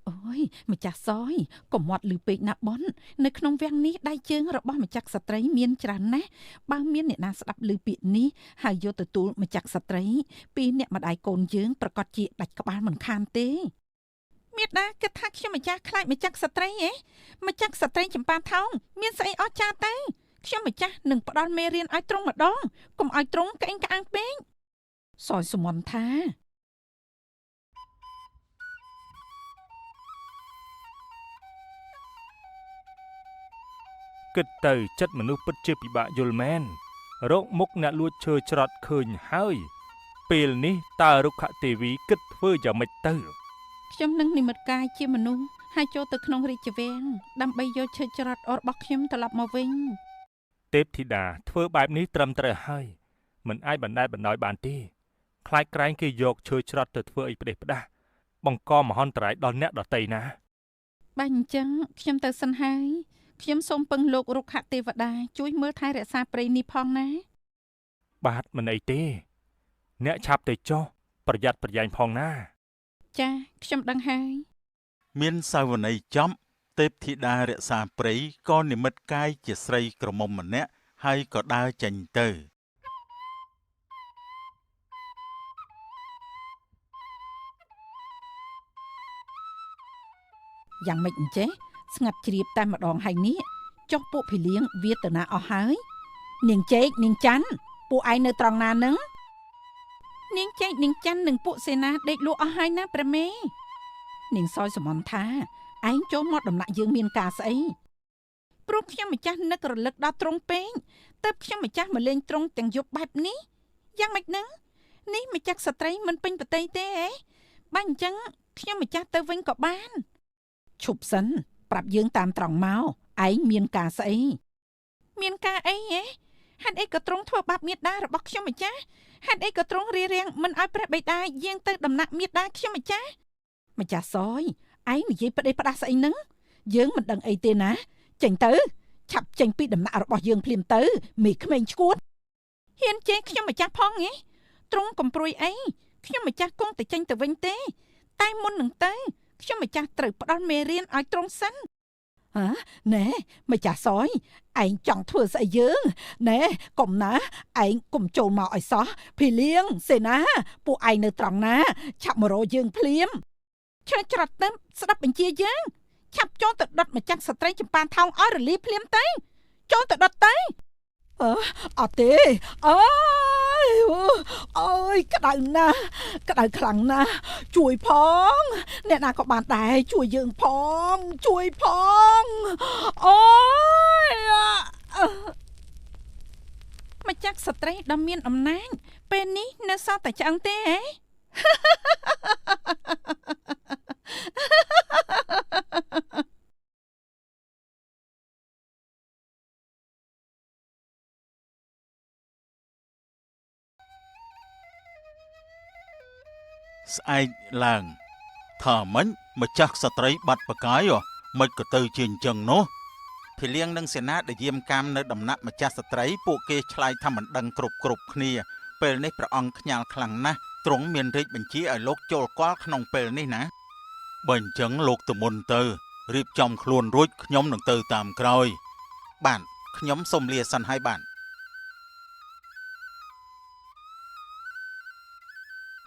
អូយម្ចាស់សយកុំមាត់លឺពេកណាបននៅក្នុងវាំងនេះដៃជើងរបស់ម្ចាស់ស្ត្រីមានច្រើនណាស់បើមានអ្នកណាស្ដាប់លឺពាក្យនេះហើយយកទៅទូលម្ចាស់ស្ត្រីពីអ្នកម្ដាយកូនយើងប្រកាសជាដាច់ក្បាលមិនខានទេមេដាគិតថាខ្ញុំម្ចាស់ខ្លាចម្ចាស់ស្ត្រីហ៎ម្ចាស់ស្ត្រីចម្ប៉ាថោងមានស្អីអស្ចារ្យទៅខ្ញុំម្ចាស់នឹងផ្ដល់មេរៀនឲ្យទ្រង់ម្ដងកុំឲ្យទ្រង់ក្អេងក្អាងពេកសយសុមន្តថាគិតទៅចិត្តមនុស្សពិតជាពិបាកយល់មែនរកមុខអ្នកលួចឈើច្រត់ឃើញហើយពេលនេះតើរុក្ខទេវីគិតធ្វើយ៉ាងម៉េចទៅខ្ញុំនឹងនិមិត្តកាយជាមនុស្សហើយចូលទៅក្នុងរាជវាំងដើម្បីយកឈើច្រត់របស់ខ្ញុំត្រឡប់មកវិញទេពធីតាធ្វើបែបនេះត្រឹមត្រូវហើយមិនអាចបណ្ដែតបណ្ដោយបានទេខ្លាចក្រែងគេយកឈើច្រត់ទៅធ្វើអីផ្ដេសផ្ដាស់បង្កមហន្តរាយដល់អ្នកដទៃណាបាទអញ្ចឹងខ្ញុំទៅសិនហើយខ្ញុំសូមពឹងលោករុក្ខទេវតាជួយមើលថែរក្សាព្រៃនេះផងណាបាទមិនអីទេអ្នកឆាប់ទៅចុះប្រយ័ត្នប្រយែងផងណាចាខ្ញុំដឹងហើយមានសាវនីចំទេពធីតារក្សាព្រៃក៏និមិត្តកាយជាស្រីក្រមុំម្នាក់ហើយក៏ដើរចេញទៅ យ៉ាងម៉េចអញ្ចេះស្ងាត់ជ្រាបតែម្ដងហើយនេះចុះពួកភីលៀងវាទៅណាអស់ហើយនាងជែកនាងច័ន្ទពួកឯងនៅត្រង់ណានឹងនាងជែកនាងច័ន្ទនិងពួកសេនាដេកលក់អស់ហើយណាព្រះមេនាងសយសមន្តថាឯងចូលមកដំណាក់យើងមានការស្អីព្រោះខ្ញុំម្ចាស់នឹករលឹកដល់ទ្រង់ពេកទើបខ្ញុំម្ចាស់មកលេងទ្រង់ទាំងយប់បែបនេះយ៉ាងម៉េចនឹងនេះម្ចាស់ស្ត្រីមិនពេញប្រតិទេហ៎បាទអញ្ចឹងខ្ញុំម្ចាស់ទៅវិញក៏បានឈប់សិនប្រាប់យើងតាមត្រង់មកឯងមានការស្អីមានការអីហ៎ហេតុអីក៏ទ្រង់ធ្វើបាបមេដារបស់ខ្ញុំម្ចាស់ហេតុអីក៏ទ្រង់រារាំងមិនឲ្យព្រះបិតាយាងទៅដំណាក់មេដាខ្ញុំម្ចាស់ម្ចាស់សយឯងនិយាយផ្ដេសផ្ដាស់ស្អីនឹងយើងមិនដឹងអីទេណាចេញទៅឆាប់ចេញពីដំណាក់របស់យើងភ្លាមទៅមេក្មេងឈួត ហ៊ានជេរខ្ញុំម្ចាស់ផងហ៎ទ្រង់កំព្រួយអី ខ្ញុំម្ចាស់គង់តែចេញទៅវិញទេតែមុននឹងទៅខ្ញុំម្ចាស់ត្រូវផ្ដល់មេរៀនឲ្យត្រង់សិនហ៎ណែម្ចាស់សយឯងចង់ធ្វើស្អីយើងណែកុំណាឯងកុំចូលមកឲ្យសោះភីលៀងសេនាពួកឯងនៅត្រង់ណាឆាប់មករកយើងភ្លាមឆ្លើយច្រត់ទៅស្ដាប់បញ្ជាយើងឆាប់ចូលទៅដុតម្ចាស់ស្ត្រីចម្ប៉ាថោងឲ្យរលីភ្លាមទៅចូលទៅដុតទៅអត់ទេអើយអើយក្តៅណាស់ក្តៅខ្លាំងណាស់ជួយផងអ្នកណាក៏បានដែរជួយយើងផងជួយផងអូយម្ចាស់ស្ត្រីដ៏មានអំណាចពេលនេះនៅសល់តែឆ្អឹងទេហ៎ ស្អែកឡើងថាមិញម្ចាស់ស្ត្រីបាត់បកាយមិនក៏ទៅជាអញ្ចឹងនោះភីលៀងនិងសេនាដែលយាមកាមនៅដំណាក់ម្ចាស់ស្ត្រីពួកគេឆ្លើយថាមិនដឹងគ្រប់គ្នាពេលនេះព្រះអង្គខ្ញាល់ខ្លាំងណាស់ទ្រង់មានរាជបញ្ជាឲ្យលោកចូលគាល់ក្នុងពេលនេះណាបើអញ្ចឹងលោកទៅមុនទៅរៀបចំខ្លួនរួចខ្ញុំនឹងទៅតាមក្រោយបាទខ្ញុំសូមលាសិនហើយបាទ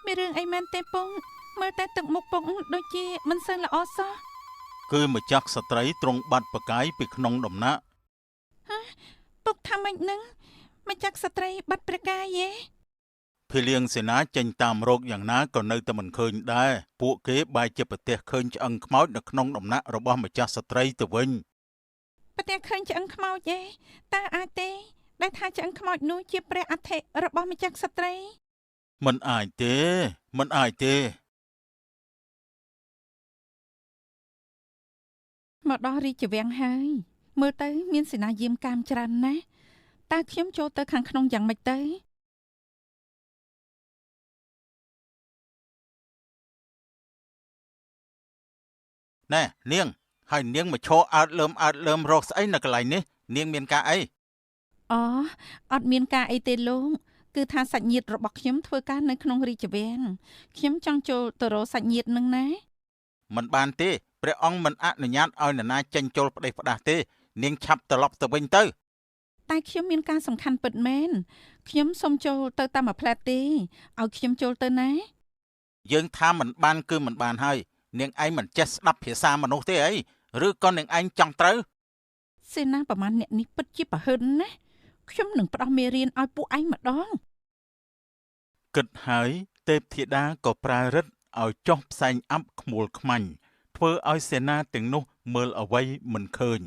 មានរឿងអីមែនទេពងមើលតែទឹកមុខពងដូចជាមិនសូវល្អសោះគឺម្ចាស់ស្ត្រីទ្រង់បាត់បកាយពីក្នុងដំណាក់ហ៎ពុកថាម៉េចនឹងម្ចាស់ស្ត្រីបាត់ព្រះកាយទេភីលៀងសេនាចេញតាមរោគយ៉ាងណាក៏នៅតែមិនឃើញដែរពួកគេបែរជាប្រទះឃើញឆ្អឹងខ្មោចនៅក្នុងដំណាក់របស់ម្ចាស់ស្ត្រីទៅវិញប្រទះឃើញឆ្អឹងខ្មោចទេតើអាចទេដែលថាឆ្អឹងខ្មោចនោះជាព្រះអធិរបស់ម្ចាស់ស្ត្រីមិនអាចទេមិនអាចទេមកដល់រាជវាំងហើយមើលទៅមានសេនាយាមកាមច្រើនណាស់តើខ្ញុំចូលទៅខាងក្នុងយ៉ាងម៉េចទៅណែនាងហើយនាងមកឈរអើតលើមរកស្អីនៅកន្លែងនេះនាងមានការអីអូអត់មានការអីទេលោកគឺថាសាច់ញាតិរបស់ខ្ញុំធ្វើការនៅក្នុងរាជវាំងខ្ញុំចង់ចូលទៅរកសាច់ញាតិនឹងណាមិនបានទេព្រះអង្គមិនអនុញ្ញាតឲ្យនរណាចេញចូលផ្ដេសផ្ដាស់ទេនាងឆាប់ត្រឡប់ទៅវិញទៅតែខ្ញុំមានការសំខាន់ពិតមែនខ្ញុំសូមចូលទៅតាមមួយផ្លែទេឲ្យខ្ញុំចូលទៅណាយើងថាមិនបានគឺមិនបានហើយនាងឯងមិនចេះស្ដាប់ភាសាមនុស្សទេអីឬក៏នាងឯងចង់ត្រូវសេនាប្រមាណអ្នកនេះពិតជាប្រហិនណាខ្ញុំនឹងផ្ដោះមេរៀនឲ្យពួកឯងម្ដងគិតហើយទេពធីតាក៏ប្រើរិទ្ធឲ្យចុះផ្សែងអាប់ខ្មួលខ្មាញ់ធ្វើឲ្យសេនាទាំងនោះមើលអ្វីមិនឃើញ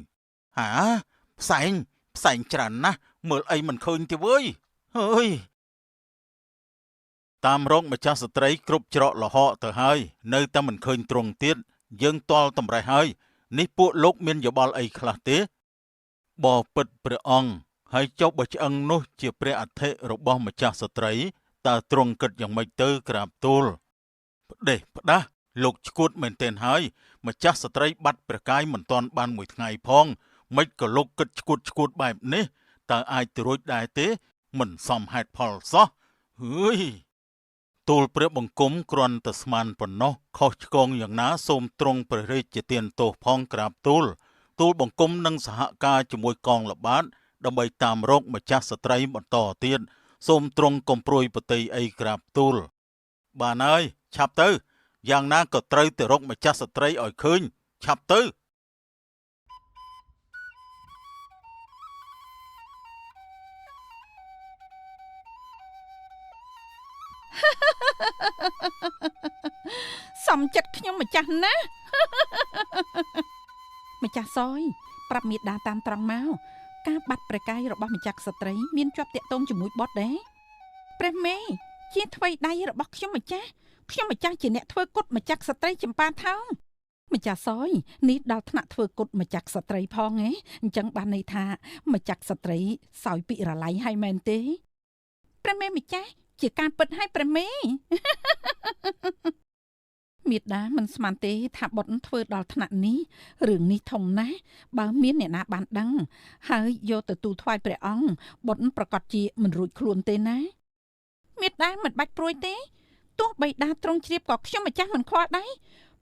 ហាផ្សែងច្រើនណាស់មើលអីមិនឃើញទេវើយហើយតាមរកម្ចាស់ស្ត្រីគ្រប់ច្រកល្ហកទៅហើយនៅតែមិនឃើញទ្រង់ទៀតយើងទាល់តម្រេះហើយនេះពួកលោកមានយោបល់អីខ្លះទេបពិតព្រះអង្គហើយចុះបើឆ្អឹងនោះជាព្រះអធិរបស់ម្ចាស់ស្ត្រីតើទ្រង់គិតយ៉ាងម៉េចទៅក្រាបទូលផ្ដេសផ្ដាស់លោកឈួតមែនទែនហើយម្ចាស់ស្ត្រីបាត់ព្រះកាយមិនទាន់បានមួយថ្ងៃផងមិនក៏លោកគិតឈួតបែបនេះតើអាចទៅរួចដែរទេមិនសមហេតុផលសោះហើយទូលព្រះបង្គំគ្រាន់តែស្មានប៉ុណ្ណោះខុសឆ្គងយ៉ាងណាសូមទ្រង់ព្រះរាជទានទោសផងក្រាបទូលបង្គំនឹងសហការជាមួយកងល្បាតដើម្បីតាមរកម្ចាស់ស្ត្រីបន្តទៀតសូមទ្រង់កុំព្រួយប្រតិអីក្រាបទូលបានហើយឆាប់ទៅយ៉ាងណាក៏ត្រូវទៅរកម្ចាស់ស្ត្រីឲ្យឃើញឆាប់ទៅ សំចិត្តខ្ញុំម្ចាស់ណាម្ចាស់សយប្រាប់មេដាតាមត្រង់មកការបាត់ព្រះកាយរបស់ម្ចាស់ស្ត្រីមានជាប់តាក់ទងជាមួយបុត្រដែរព្រះមេជាថ្វីដៃរបស់ខ្ញុំម្ចាស់ខ្ញុំម្ចាស់ជាអ្នកធ្វើគុតម្ចាស់ស្ត្រីចម្ប៉ាថោងម្ចាស់សយនេះដល់ថ្នាក់ធ្វើគុតម្ចាស់ស្ត្រីផងហ៎អញ្ចឹងបានន័យថាម្ចាស់ស្ត្រីសោយពិរឡៃហើយមែនទេព្រះមេម្ចាស់ជាការពិតហើយព្រះមេមេដាមិនស្មានទេថាបុត្រធ្វើដល់ថ្នាក់នេះរឿងនេះធំណាស់បើមានអ្នកណាបានដឹងហើយយកទៅទូលថ្វាយព្រះអង្គបុត្រប្រកាសជាមិនរួចខ្លួនទេណាមេដាមិនបាច់ព្រួយទេ ទោះបីដាទ្រង់ជ្រាបក៏ខ្ញុំម្ចាស់មិនខ្វល់ដែរ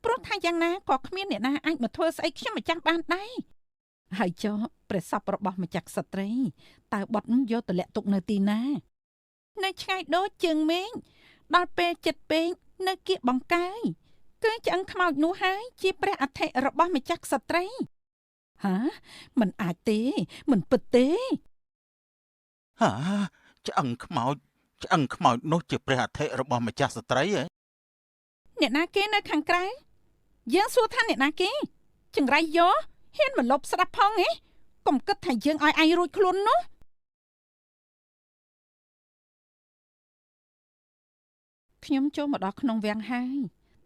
ព្រោះថាយ៉ាងណាក៏គ្មានអ្នកណាអាចមកធ្វើស្អីខ្ញុំម្ចាស់បានដែរហើយចុះព្រះសពរបស់ម្ចាស់ស្ត្រីតើបត់យកទៅលាក់ទុកនៅទីណានៅឆ្ងាយដូចជើងមេឃដល់ពេលចិត្តពេកនៅគៀកបង្កើយគឺឆ្អឹងខ្មោចនោះហើយជាព្រះអធិរបស់ម្ចាស់ស្ត្រីហាមិនអាចទេមិនពិតទេហាឆ្អឹងខ្មោចឆ្អឹងខ្មោចនោះជាព្រះអធិរបស់ម្ចាស់ស្ត្រីហ៎អ្នកណាគេនៅខាងក្រៅយើងសួរថាអ្នកណាគេចង្រៃយោហ៊ានមកលបស្ដាប់ផងហ៎កុំគិតថាយើងឲ្យឯងរួចខ្លួននោះខ្ញុំចូលមកដល់ក្នុងវាំងហើយ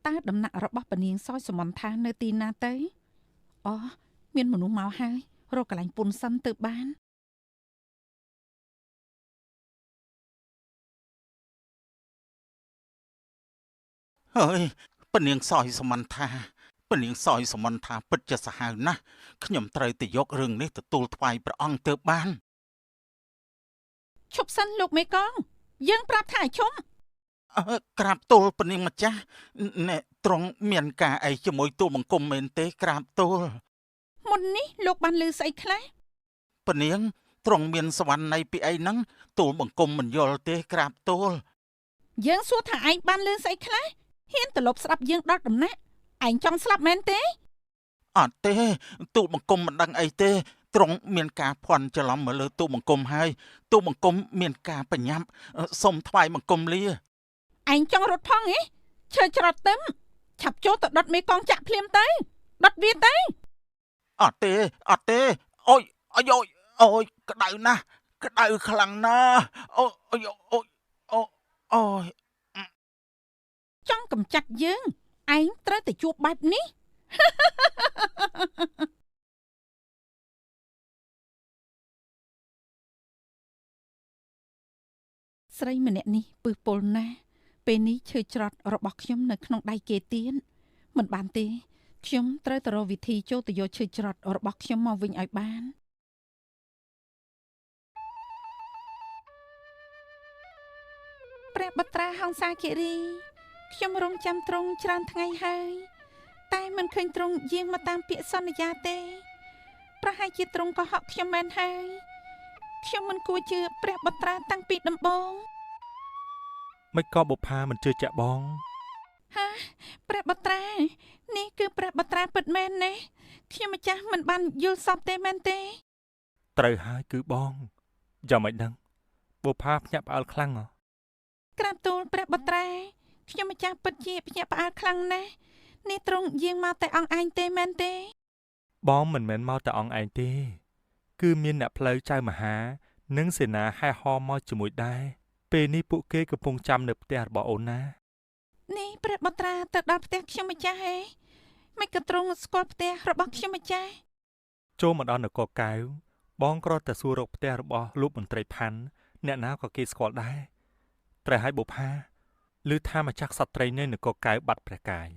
តើដំណាក់របស់ពនាងសោយសមន្ថានៅទីណាទៅអូមានមនុស្សមកហើយរកកន្លែងពុនសិនទៅបានហើយពនាងសោយសមន្ថាពនាងសោយសមន្ថាពិតជាសាហាវណាស់ខ្ញុំត្រូវទៅយករឿងនេះទទួលថ្វាយព្រះអង្គទើបបានឈប់សិនលោកមេកងយើងប្រាប់ថាឲ្យឈប់ក្រាបទូលពនាងម្ចាស់អ្នកទ្រង់មានការអីជាមួយទូលបង្គំមែនទេក្រាបទូលមុននេះលោកបានឮស្អីខ្លះពនាងទ្រង់មានសវណ្ណនៃពីអីហ្នឹងទូលបង្គំមិនយល់ទេក្រាបទូលយើងសួរថាឯងបានឮស្អីខ្លះហ៊ានទៅលបស្ដាប់យើងដល់ដំណាក់ឯងចង់ស្លាប់មែនទេអត់ទេទូលបង្គំមិនដឹងអីទេទ្រង់មានការភ័ន្តច្រឡំមកលើទូលបង្គំហើយទូលបង្គំមានការបញ្ញាប់សូមថ្វាយបង្គំលាឯងចង់រត់ផងហ៎ឈើច្រត់ទឹមឆាប់ចូលទៅដុតមេកងចាក់ភ្លាមទៅដុតវាទៅអត់ទេអត់ទេអូយអូយអូយក្តៅណាស់ក្តៅខ្លាំងណាស់អូយអូយអូអូយចង់កំចាត់យើងឯងត្រូវតែជួបបែបនេះស្រីម្នាក់នេះពឹសពុលណាស់ពេលនេះឈើច្រត់របស់ខ្ញុំនៅក្នុងដៃគេទៀតមិនបានទេខ្ញុំត្រូវទៅរកវិធីចូលទៅយកឈើច្រត់របស់ខ្ញុំមកវិញឲ្យបានព្រះបុត្រាហង្សាគិរីខ្ញុំរងចាំទ្រង់ច្រើនថ្ងៃហើយតែមិនឃើញទ្រង់យាងមកតាមពាក្យសន្យាទេប្រហែលជាទ្រង់កុហកខ្ញុំមែនហើយខ្ញុំមិនគួរជឿព្រះបុត្រាតាំងពីដំបូងមិនក៏បុប្ផាមិនជឿជាក់បងហាព្រះបុត្រានេះគឺព្រះបុត្រាពិតមែនណាខ្ញុំម្ចាស់មិនបានយល់សពទេមែនទេត្រូវហើយគឺបងយ៉ាងម៉េចដឹងបុប្ផាភ្ញាក់ផ្អើលខ្លាំងហ៎ក្រាបទូលព្រះបុត្រាខ្ញុំម្ចាស់ពិតជាភ្ញាក់ផ្អើលខ្លាំងណាស់នេះទ្រង់យាងមកតែអង្គឯងទេមែនទេបងមិនមែនមកតែអង្គឯងទេគឺមានអ្នកផ្លូវចៅមហានិងសេនាហែហមមកជាមួយដែរពេលនេះពួកគេកំពុងចាំនៅផ្ទះរបស់អូនណានេះព្រះបុត្រាទៅដល់ផ្ទះខ្ញុំម្ចាស់ហេមិនក៏ទ្រង់ស្គាល់ផ្ទះរបស់ខ្ញុំម្ចាស់ចូលមកដល់នគរកែវបងគ្រាន់តែសួររកផ្ទះរបស់លោកមន្ត្រីផាន់អ្នកណាក៏គេស្គាល់ដែរត្រូវឲ្យបុប្ផាឬថាម្ចាស់សត្រីនៅនគរកែវបាត់ព្រះកាយ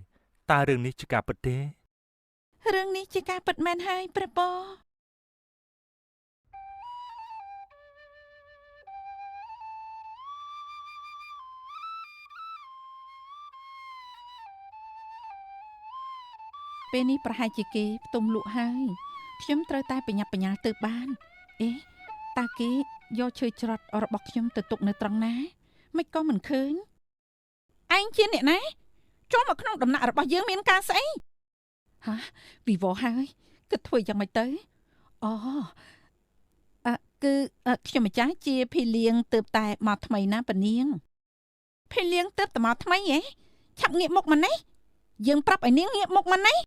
តើរឿងនេះជាការពិតទេរឿងនេះជាការពិតមែនហើយព្រះពរពេលនេះប្រហែលជាគេផ្ទុំលក់ហើយខ្ញុំត្រូវតែប្រញាប់ប្រញាល់ទៅបានអេតើគេយកឈើច្រត់របស់ខ្ញុំទៅទុកនៅត្រង់ណាមិនក៏មិនឃើញឯងជាអ្នកណាចូលមកក្នុងដំណាក់របស់យើងមានការស្អីហាវិវហើយគិតធ្វើយ៉ាងម៉េចទៅអូអើគឺខ្ញុំម្ចាស់ជាភីលៀងទើបតែមកថ្មីណាពនាងភីលៀងទើបតែមកថ្មីហ៎ឆាប់ងាកមុខមកនេះយើងប្រាប់ឲ្យនាងងាកមុខមកនេះ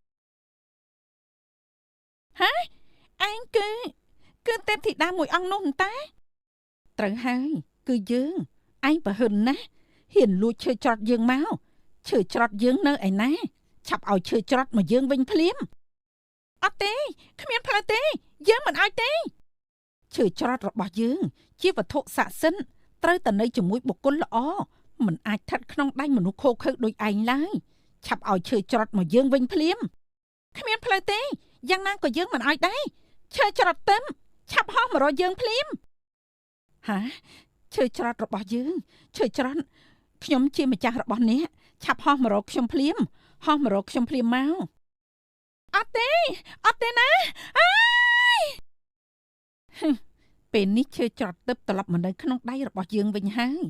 ហាឯងគឺទេពធីតាមួយអង្គនោះតាត្រូវហើយគឺយើងឯងប្រហិនណាស់ហ៊ានលួចឈើច្រត់យើងមកឈើច្រត់យើងនៅឯណាឆាប់ឲ្យឈើច្រត់មកយើងវិញភ្លាមអត់ទេគ្មានផ្លូវទេយើងមិនឲ្យទេឈើច្រត់របស់យើងជាវត្ថុស័ក្តិសិទ្ធិត្រូវតែនៅជាមួយបុគ្គលល្អមិនអាចស្ថិតក្នុងដៃមនុស្សខូខើដូចឯងឡើយឆាប់ឲ្យឈើច្រត់មកយើងវិញភ្លាមគ្មានផ្លូវទេយ៉ាងណាក៏យើងមិនឲ្យដែរឈើច្រត់ទឹមឆាប់ហោះមករកយើងភ្លាមហាឈើច្រត់របស់យើងឈើច្រត់ ខ្ញុំជាម្ចាស់របស់អ្នកឆាប់ហោះមករកខ្ញុំភ្លាមហោះមករកខ្ញុំភ្លាមមកអត់ទេអត់ទេណាអើយពេលនេះឈើច្រត់ទឹកត្រឡប់មកនៅក្នុងដៃរបស់យើងវិញហើយ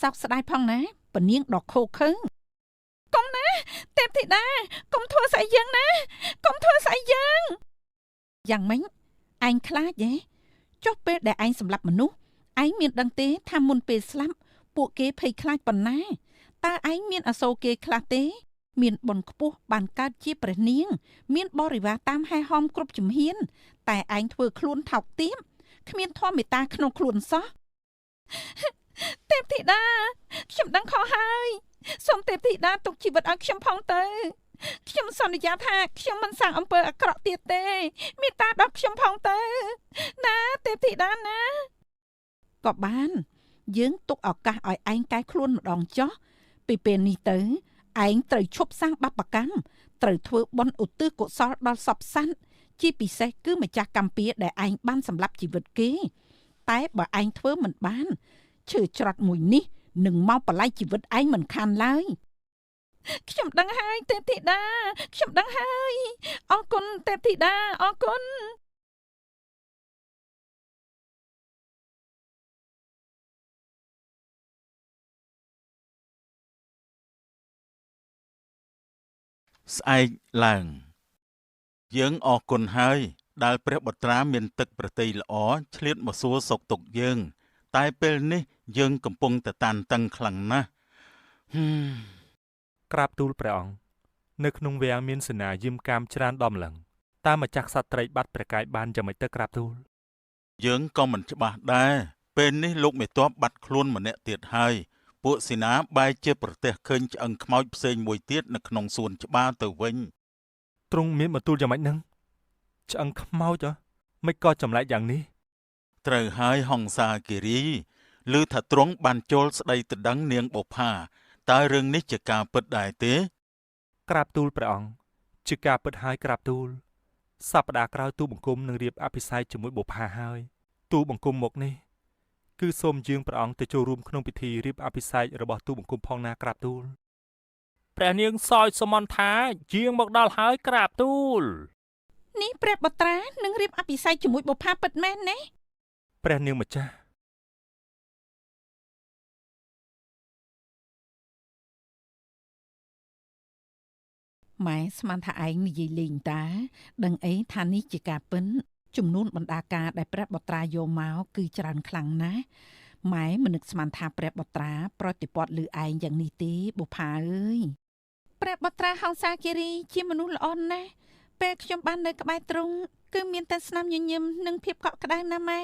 សោកស្ដាយផងណាពនាងដ៏ខូខើកុំណាទេពធីតាកុំធ្វើស្អីយើងណាកុំធ្វើស្អីយើងយ៉ាងម៉េចឯងខ្លាចហ៎ចុះពេលដែលឯងសម្លាប់មនុស្សឯងមានដឹងទេថាមុនពេលស្លាប់ពួកគេភ័យខ្លាចប៉ុណ្ណាតើឯងមានអសូរគេខ្លះទេមានបុណ្យខ្ពស់បានកើតជាព្រះនាងមានបរិវារតាមហែហោមគ្រប់ជំហានតែឯងធ្វើខ្លួនថោកទាបគ្មានធម៌មេត្តាក្នុងខ្លួនសោះទេពធីតាខ្ញុំដឹងខុសហើយសូមទេពធីតាទុកជីវិតឲ្យខ្ញុំផងទៅខ្ញុំសន្យាថាខ្ញុំមិនសាងអំពើអាក្រក់ទៀតទេមេត្តាដល់ខ្ញុំផងទៅណាទេពធីតាណាក៏បានយើងទុកឱកាសឲ្យឯងកែខ្លួនម្ដងចុះពីពេលនេះទៅឯងត្រូវឈប់សាងបាបកម្មត្រូវធ្វើបុណ្យឧទ្ទិសកុសលដល់សព្វសត្វជាពិសេសគឺម្ចាស់កម្ពៀដែលឯងបានសម្លាប់ជីវិតគេតែបើឯងធ្វើមិនបានឈើច្រត់មួយនេះនឹងមកបល័យជីវិតឯងមិនខានឡើយខ្ញុំដឹងហើយទេពធីតាខ្ញុំដឹងហើយអរគុណទេពធីតាអរគុណស្អែកឡើងយើងអរគុណហើយដែលព្រះបុត្រាមានទឹកប្រតិយល្អឆ្លៀតមកសួរសុខទុក្ខយើងតែពេលនេះយើងកំពុងតែតានតឹងខ្លាំងណាស់ក្រាបទូលព្រះអង្គនៅក្នុងវាំងមានសេនាយាមកាមច្រើនដល់ម្លឹងតាមម្ចាស់ក្សត្រីបាត់ព្រះកាយបានយ៉ាងម៉េចទៅក្រាបទូលយើងក៏មិនច្បាស់ដែរពេលនេះលោកមេតបបាត់ខ្លួនម្នាក់ទៀតហើយពួកសេនាបែរជាប្រទះឃើញឆ្អឹងខ្មោចផ្សេងមួយទៀតនៅក្នុងសួនច្បារទៅវិញទ្រង់មានបន្ទូលយ៉ាងម៉េចនឹងឆ្អឹងខ្មោចហ៎មិនក៏ចម្លែកយ៉ាងនេះត្រូវហើយហង្សាគិរីឮថាទ្រង់បានចូលស្ដីទៅដឹងនាងបុប្ផាតើរឿងនេះជាការពិតដែរទេក្រាបទូលព្រះអង្គជាការពិតហើយក្រាបទូលសប្តាហ៍ក្រោយទូលបង្គំនឹងរៀបអភិសេកជាមួយបុប្ផាហើយទូលបង្គំមកនេះគឺសូមយាងព្រះអង្គទៅចូលរួមក្នុងពិធីរៀបអភិសេករបស់ទូលបង្គំផងណាក្រាបទូលព្រះនាងសោយសមន្ថាយាងមកដល់ហើយក្រាបទូលនេះព្រះបុត្រានឹងរៀបអភិសេកជាមួយបុប្ផាពិតមែនណាព្រះនាងម្ចាស់ម៉ែស្មានថាឯងនិយាយលេងតាដឹងអីថានេះជាការពិនចំនួនបណ្ដាការដែលព្រះបុត្រាយកមកគឺច្រើនខ្លាំងណាស់ម៉ែមិននឹកស្មានថាព្រះបុត្រាប្រតិបត្តិលើឯងយ៉ាងនេះទេបុប្ផាអើយព្រះបុត្រាហង្សាគិរីជាមនុស្សល្អណាស់ពេលខ្ញុំបាននៅក្បែរទ្រង់គឺមានតែស្នាមញញឹមនិងភាពកក់ក្ដៅណាស់ម៉ែ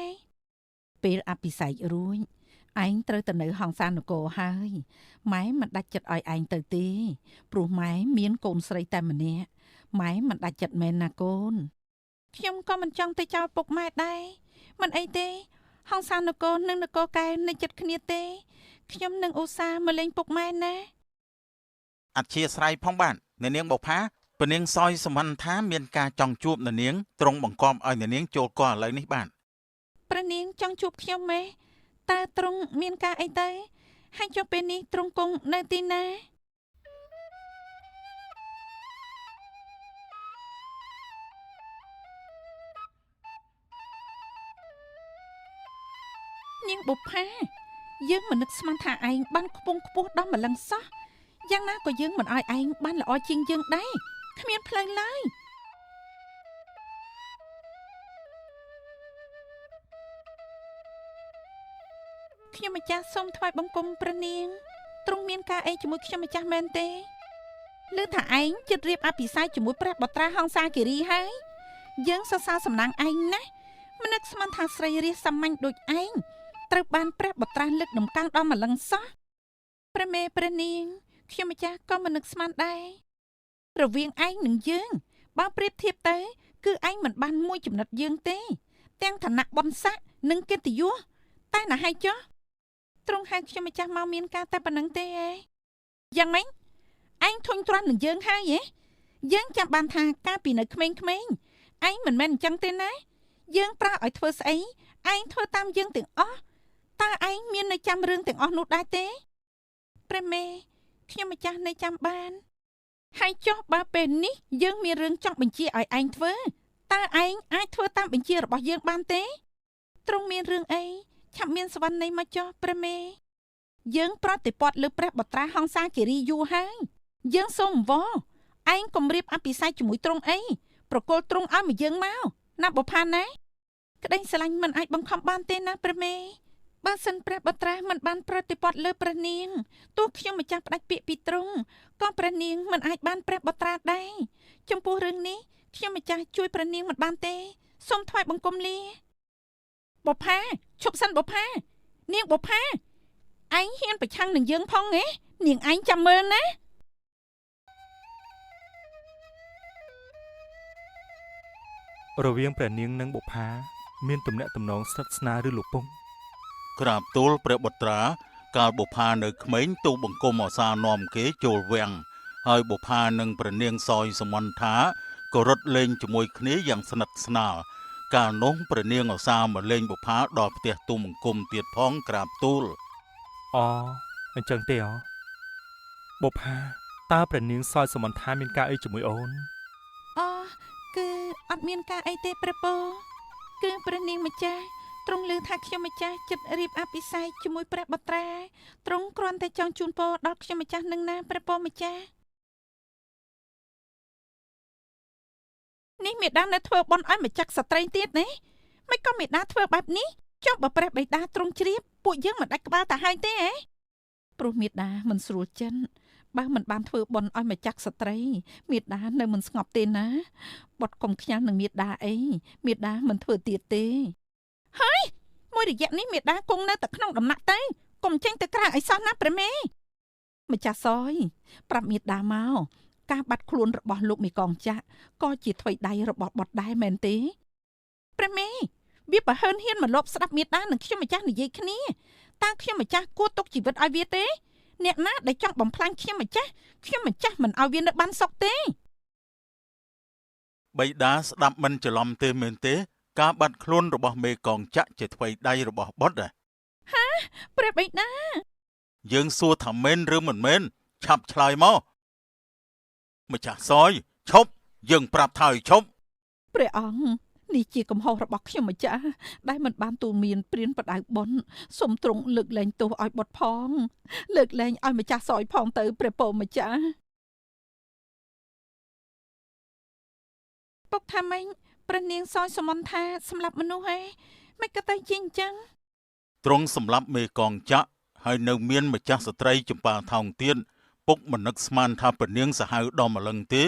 ពេលអភិសេករួចឯងត្រូវទៅនៅហង្សានគរហើយម៉ែមិនដាច់ចិត្តឲ្យឯងទៅទេព្រោះម៉ែមានកូនស្រីតែម្នាក់ម៉ែមិនដាច់ចិត្តមែនណាកូនខ្ញុំក៏មិនចង់ទៅចោលពុកម៉ែដែរមិនអីទេហង្សានគរនិងនគរកែវនៅចិត្តគ្នាទេខ្ញុំនឹងឧស្សាហ៍មកលេងពុកម៉ែណាអធិស្ឋានផងបាទអ្នកនាងបុប្ផាព្រះនាងសោយសមន្ថាមានការចង់ជួបអ្នកនាងទ្រង់បង្គាប់ឲ្យអ្នកនាងចូលកោះឥឡូវនេះបាទព្រះនាងចង់ជួបខ្ញុំម៉េះតើទ្រង់មានការអីទៅហើយចុះពេលនេះទ្រង់គង់នៅទីណានាងបុប្ផាយើងមិននឹកស្មានថាឯងបានខ្ពង់ខ្ពស់ដល់ម្លឹងសោះយ៉ាងណាក៏យើងមិនឲ្យឯងបានល្អជាងយើងដែរគ្មានផ្លូវឡើយខ្ញុំម្ចាស់សូមថ្វាយបង្គំព្រះនាងទ្រង់មានការអីជាមួយខ្ញុំម្ចាស់មែនទេឮថាឯងជិតរៀបអភិសេកជាមួយព្រះបុត្រាហង្សាគិរីហើយយើងសរសើរសំណាងឯងណាស់មិននឹកស្មានថាស្រីរាជសាមញ្ញដូចឯងត្រូវបានព្រះបុត្រាលើកដំកើងដល់ម្លឹងសោះព្រះមេព្រះនាងខ្ញុំម្ចាស់ក៏មិននឹកស្មានដែររវាងឯងនិងយើងបើប្រៀបធៀបទៅគឺឯងមិនបានមួយចំណិតយើងទេទាំងឋានៈបុណ្យស័ក្តិនិងកិត្តិយសតែណាហើយចុះទ្រង់ហៅខ្ញុំម្ចាស់មកមានការតែប៉ុណ្្នឹងទេឯងយ៉ាងម៉េចឯងធុញទ្រាន់នឹងយើងហើយហ៎យើងចាំបានថាកាលពីនៅក្មេងៗឯងមិនមែនអញ្ចឹងទេណាយើងប្រើឲ្យធ្វើស្អីឯងធ្វើតាមយើងទាំងអស់តើឯងមាននៅចាំរឿងទាំងអស់នោះដែរទេ ព្រះមេខ្ញុំម្ចាស់នៅចាំបានហើយចុះបើពេលនេះយើងមានរឿងចង់បញ្ជាឲ្យឯងធ្វើតើឯងអាចធ្វើតាមបញ្ជារបស់យើងបានទេទ្រង់មានរឿងអីឆាប់មានសវណ្ណីមកចុះព្រះមេយើងប្រតិពត្តិលើព្រះបុត្រាហង្សាគិរីយូរហើយយើងសូមអង្វរឯងគំរាបអភិសេកជាមួយទ្រង់អីប្រគល់ទ្រង់ឲ្យមកយើងមកណាបុផាណាក្តីស្រឡាញ់មិនអាចបង្ខំបានទេណាព្រះមេបើសិនព្រះបុត្រាមិនបានប្រតិពត្តិលើព្រះនាងទោះខ្ញុំម្ចាស់ផ្ដាច់ពាក្យពីទ្រង់ក៏ព្រះនាងមិនអាចបានព្រះបុត្រាដែរចំពោះរឿងនេះខ្ញុំម្ចាស់ជួយព្រះនាងមិនបានទេសូមថ្វាយបង្គំលាបុផាឈប់សិនបុផានាងបុផាឯងហ៊ានប្រឆាំងនឹងយើងផងហ៎នាងឯងចាំមើលណារវាងព្រះនាងនិងបុផាមានទំនាក់ទំនងស្និទ្ធស្នាលឬលោកពងក្រាបទូលព្រះបុត្រាកាលបុផានៅក្មេងទូបង្គំអសានាំគេចូលវាំងហើយបុផានិងព្រះនាងសយសមន្ថាក៏រត់លេងជាមួយគ្នាយ៉ាងស្និទ្ធស្នាលកាលនោះព្រះនាងអសាមកលេងបុផាដល់ផ្ទះទូបង្គំទៀតផងក្រាបទូលអូអញ្ចឹងទេអបុផាតើព្រះនាងសយសមន្ថាមានការអីជាមួយអូនអូគឺអត់មានការអីទេព្រះពរគឺព្រះនាងម្ចាស់ទ្រង់ឮថាខ្ញុំម្ចាស់ចិត្តរៀបអភិសេកជាមួយព្រះបុត្រាទ្រង់គ្រាន់តែចង់ជូនពរដល់ខ្ញុំម្ចាស់នឹងណាព្រះពរម្ចាស់នេះមេដានៅធ្វើបុណ្យឲ្យម្ចាស់ស្ត្រីទៀតណាមិនក៏មេដាធ្វើបែបនេះចុះបើព្រះបិតាទ្រង់ជ្រាបពួកយើងមិនដាច់ក្បាលទៅហើយទេហ៎ព្រោះមេដាមិនស្រួលចិត្តបើមិនបានធ្វើបុណ្យឲ្យម្ចាស់ស្ត្រីមេដានៅមិនស្ងប់ទេណាបុត្រកុំខ្ញាល់នឹងមេដាអីមេដាមិនធ្វើទៀតទេហើយមួយរយៈនេះមេដាគង់នៅតែក្នុងដំណាក់ទៅកុំចេញទៅក្រៅអីសោះណាព្រះមេម្ចាស់សយប្រាប់មេដាមកការបាត់ខ្លួនរបស់លោកមេកងចាក់ក៏ជាថ្វីដៃរបស់បុត្រដែរមែនទេព្រះមេវាប្រហើនហ៊ានមកលបស្ដាប់មេដានិងខ្ញុំម្ចាស់និយាយគ្នាតើខ្ញុំម្ចាស់គួរទុកជីវិតឲ្យវាទេអ្នកណាដែលចង់បំផ្លាញខ្ញុំម្ចាស់ខ្ញុំម្ចាស់មិនឲ្យវានៅបានសុខទេបិតាស្ដាប់មិនច្រឡំទេមែនទេការបាត់ខ្លួនរបស់មេកងចាក់ជាថ្វីដៃរបស់បុត្រហាព្រះបិតាយើងសួរថាមែនឬមិនមែនឆាប់ឆ្លើយមកម្ចាស់សយឈប់យើងប្រាប់ថាឲ្យឈប់ព្រះអង្គនេះជាកំហុសរបស់ខ្ញុំម្ចាស់ដែលមិនបានទូលមានព្រានបដៅបុណ្យសូមទ្រង់លើកលែងទោសឲ្យបុត្រផងលើកលែងឲ្យម្ចាស់សយផងទៅព្រះពរម្ចាស់ពុកថាម៉េចព្រះនាងសយសមន្ថាសម្រាប់មនុស្សហេមិនក៏ទៅជាអញ្ចឹងទ្រង់សម្រាប់មេកងចាក់ហើយនៅមានម្ចាស់ស្ត្រីចម្ប៉ាថោងទៀតពុកមិននឹកស្មានថាព្រះនាងសាហាវដល់ម្លឹងទេ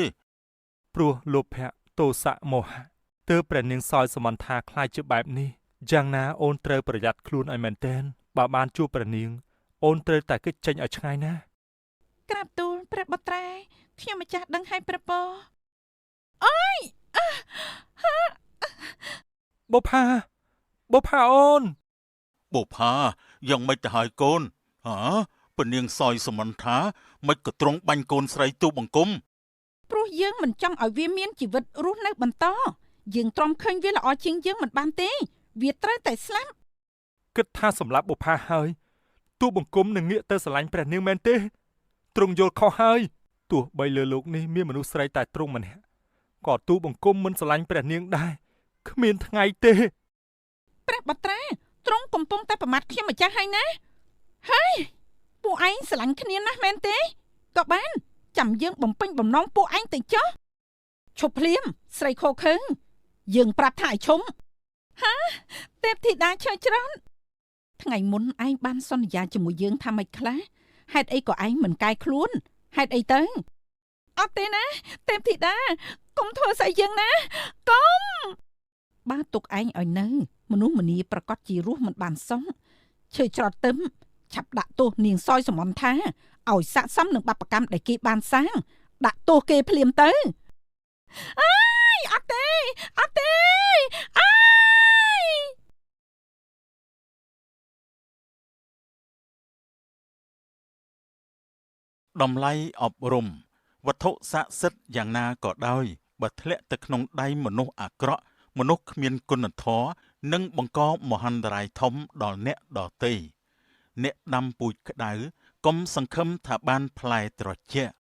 ព្រោះលោភៈទោសៈមោហៈទើបព្រះនាងសយសមន្ថាខ្លាចជាបែបនេះយ៉ាងណាអូនត្រូវប្រយ័ត្នខ្លួនឲ្យមែនទែនបើបានជួបព្រះនាងអូនត្រូវតែគេចចេញឲ្យឆ្ងាយណាក្រាបទូលព្រះបុត្រាខ្ញុំម្ចាស់ដឹងហើយព្រះពរអើយបុផាបុផាអូនបុផាយ៉ាងម៉េចទៅហើយកូនហ៎ព្រះនាងសយសមន្ថាមិនក៏ទ្រង់បាញ់កូនស្រីទូបង្គំព្រោះយើងមិនចង់ឲ្យវាមានជីវិតរស់នៅបន្តយើងទ្រាំឃើញវាល្អជាងយើងមិនបានទេវាត្រូវតែស្លាប់គិតថាសម្លាប់បុផាហើយទូបង្គំនឹងងាកទៅស្រឡាញ់ព្រះនាងមែនទេទ្រង់យល់ខុសហើយទោះបីលើលោកនេះមានមនុស្សស្រីតែទ្រង់ម្នាក់ក៏ទូបង្គំមិនស្រឡាញ់ព្រះនាងដែរគ្មានថ្ងៃទេព្រះបុត្រាទ្រង់កំពុងតែប្រមាថខ្ញុំម្ចាស់ហើយណាហើយពួកឯងស្រឡាញ់គ្នាណាស់មែនទេក៏បានចាំយើងបំពេញបំណងពួកឯងទៅចុះឈប់ភ្លាមស្រីខូខើយើងប្រាប់ថាឲ្យឈុំហាទេពធីតាឈើច្រើនថ្ងៃមុនឯងបានសន្យាជាមួយយើងថាម៉េចខ្លះហេតុអីក៏ឯងមិនកែខ្លួនហេតុអីទៅអត់ទេណាទេពធីតាកុំធ្វើស្អីយើងណាកុំបើទុកឯងឲ្យនៅមនុស្សម្នាប្រកាសជារស់មិនបានសោះឈើច្រត់ទឹមឆាប់ដាក់ទោសនាងសយសមន្ថាឲ្យស័ក្តិសមនឹងបាបកម្មដែលគេបានសាងដាក់ទោសគេភ្លាមទៅអើយអត់ទេអត់ទេអើយតម្លៃអប់រំវត្ថុស័ក្តិសិទ្ធិយ៉ាងណាក៏ដោយបើធ្លាក់ទៅក្នុងដៃមនុស្សអាក្រក់មនុស្សគ្មានគុណធម៌និងបង្កមហន្តរាយធំដល់អ្នកដទៃអ្នកដាំពូជក្តៅកុំ កុំសង្ឃឹមថាបានផ្លែត្រជាក់។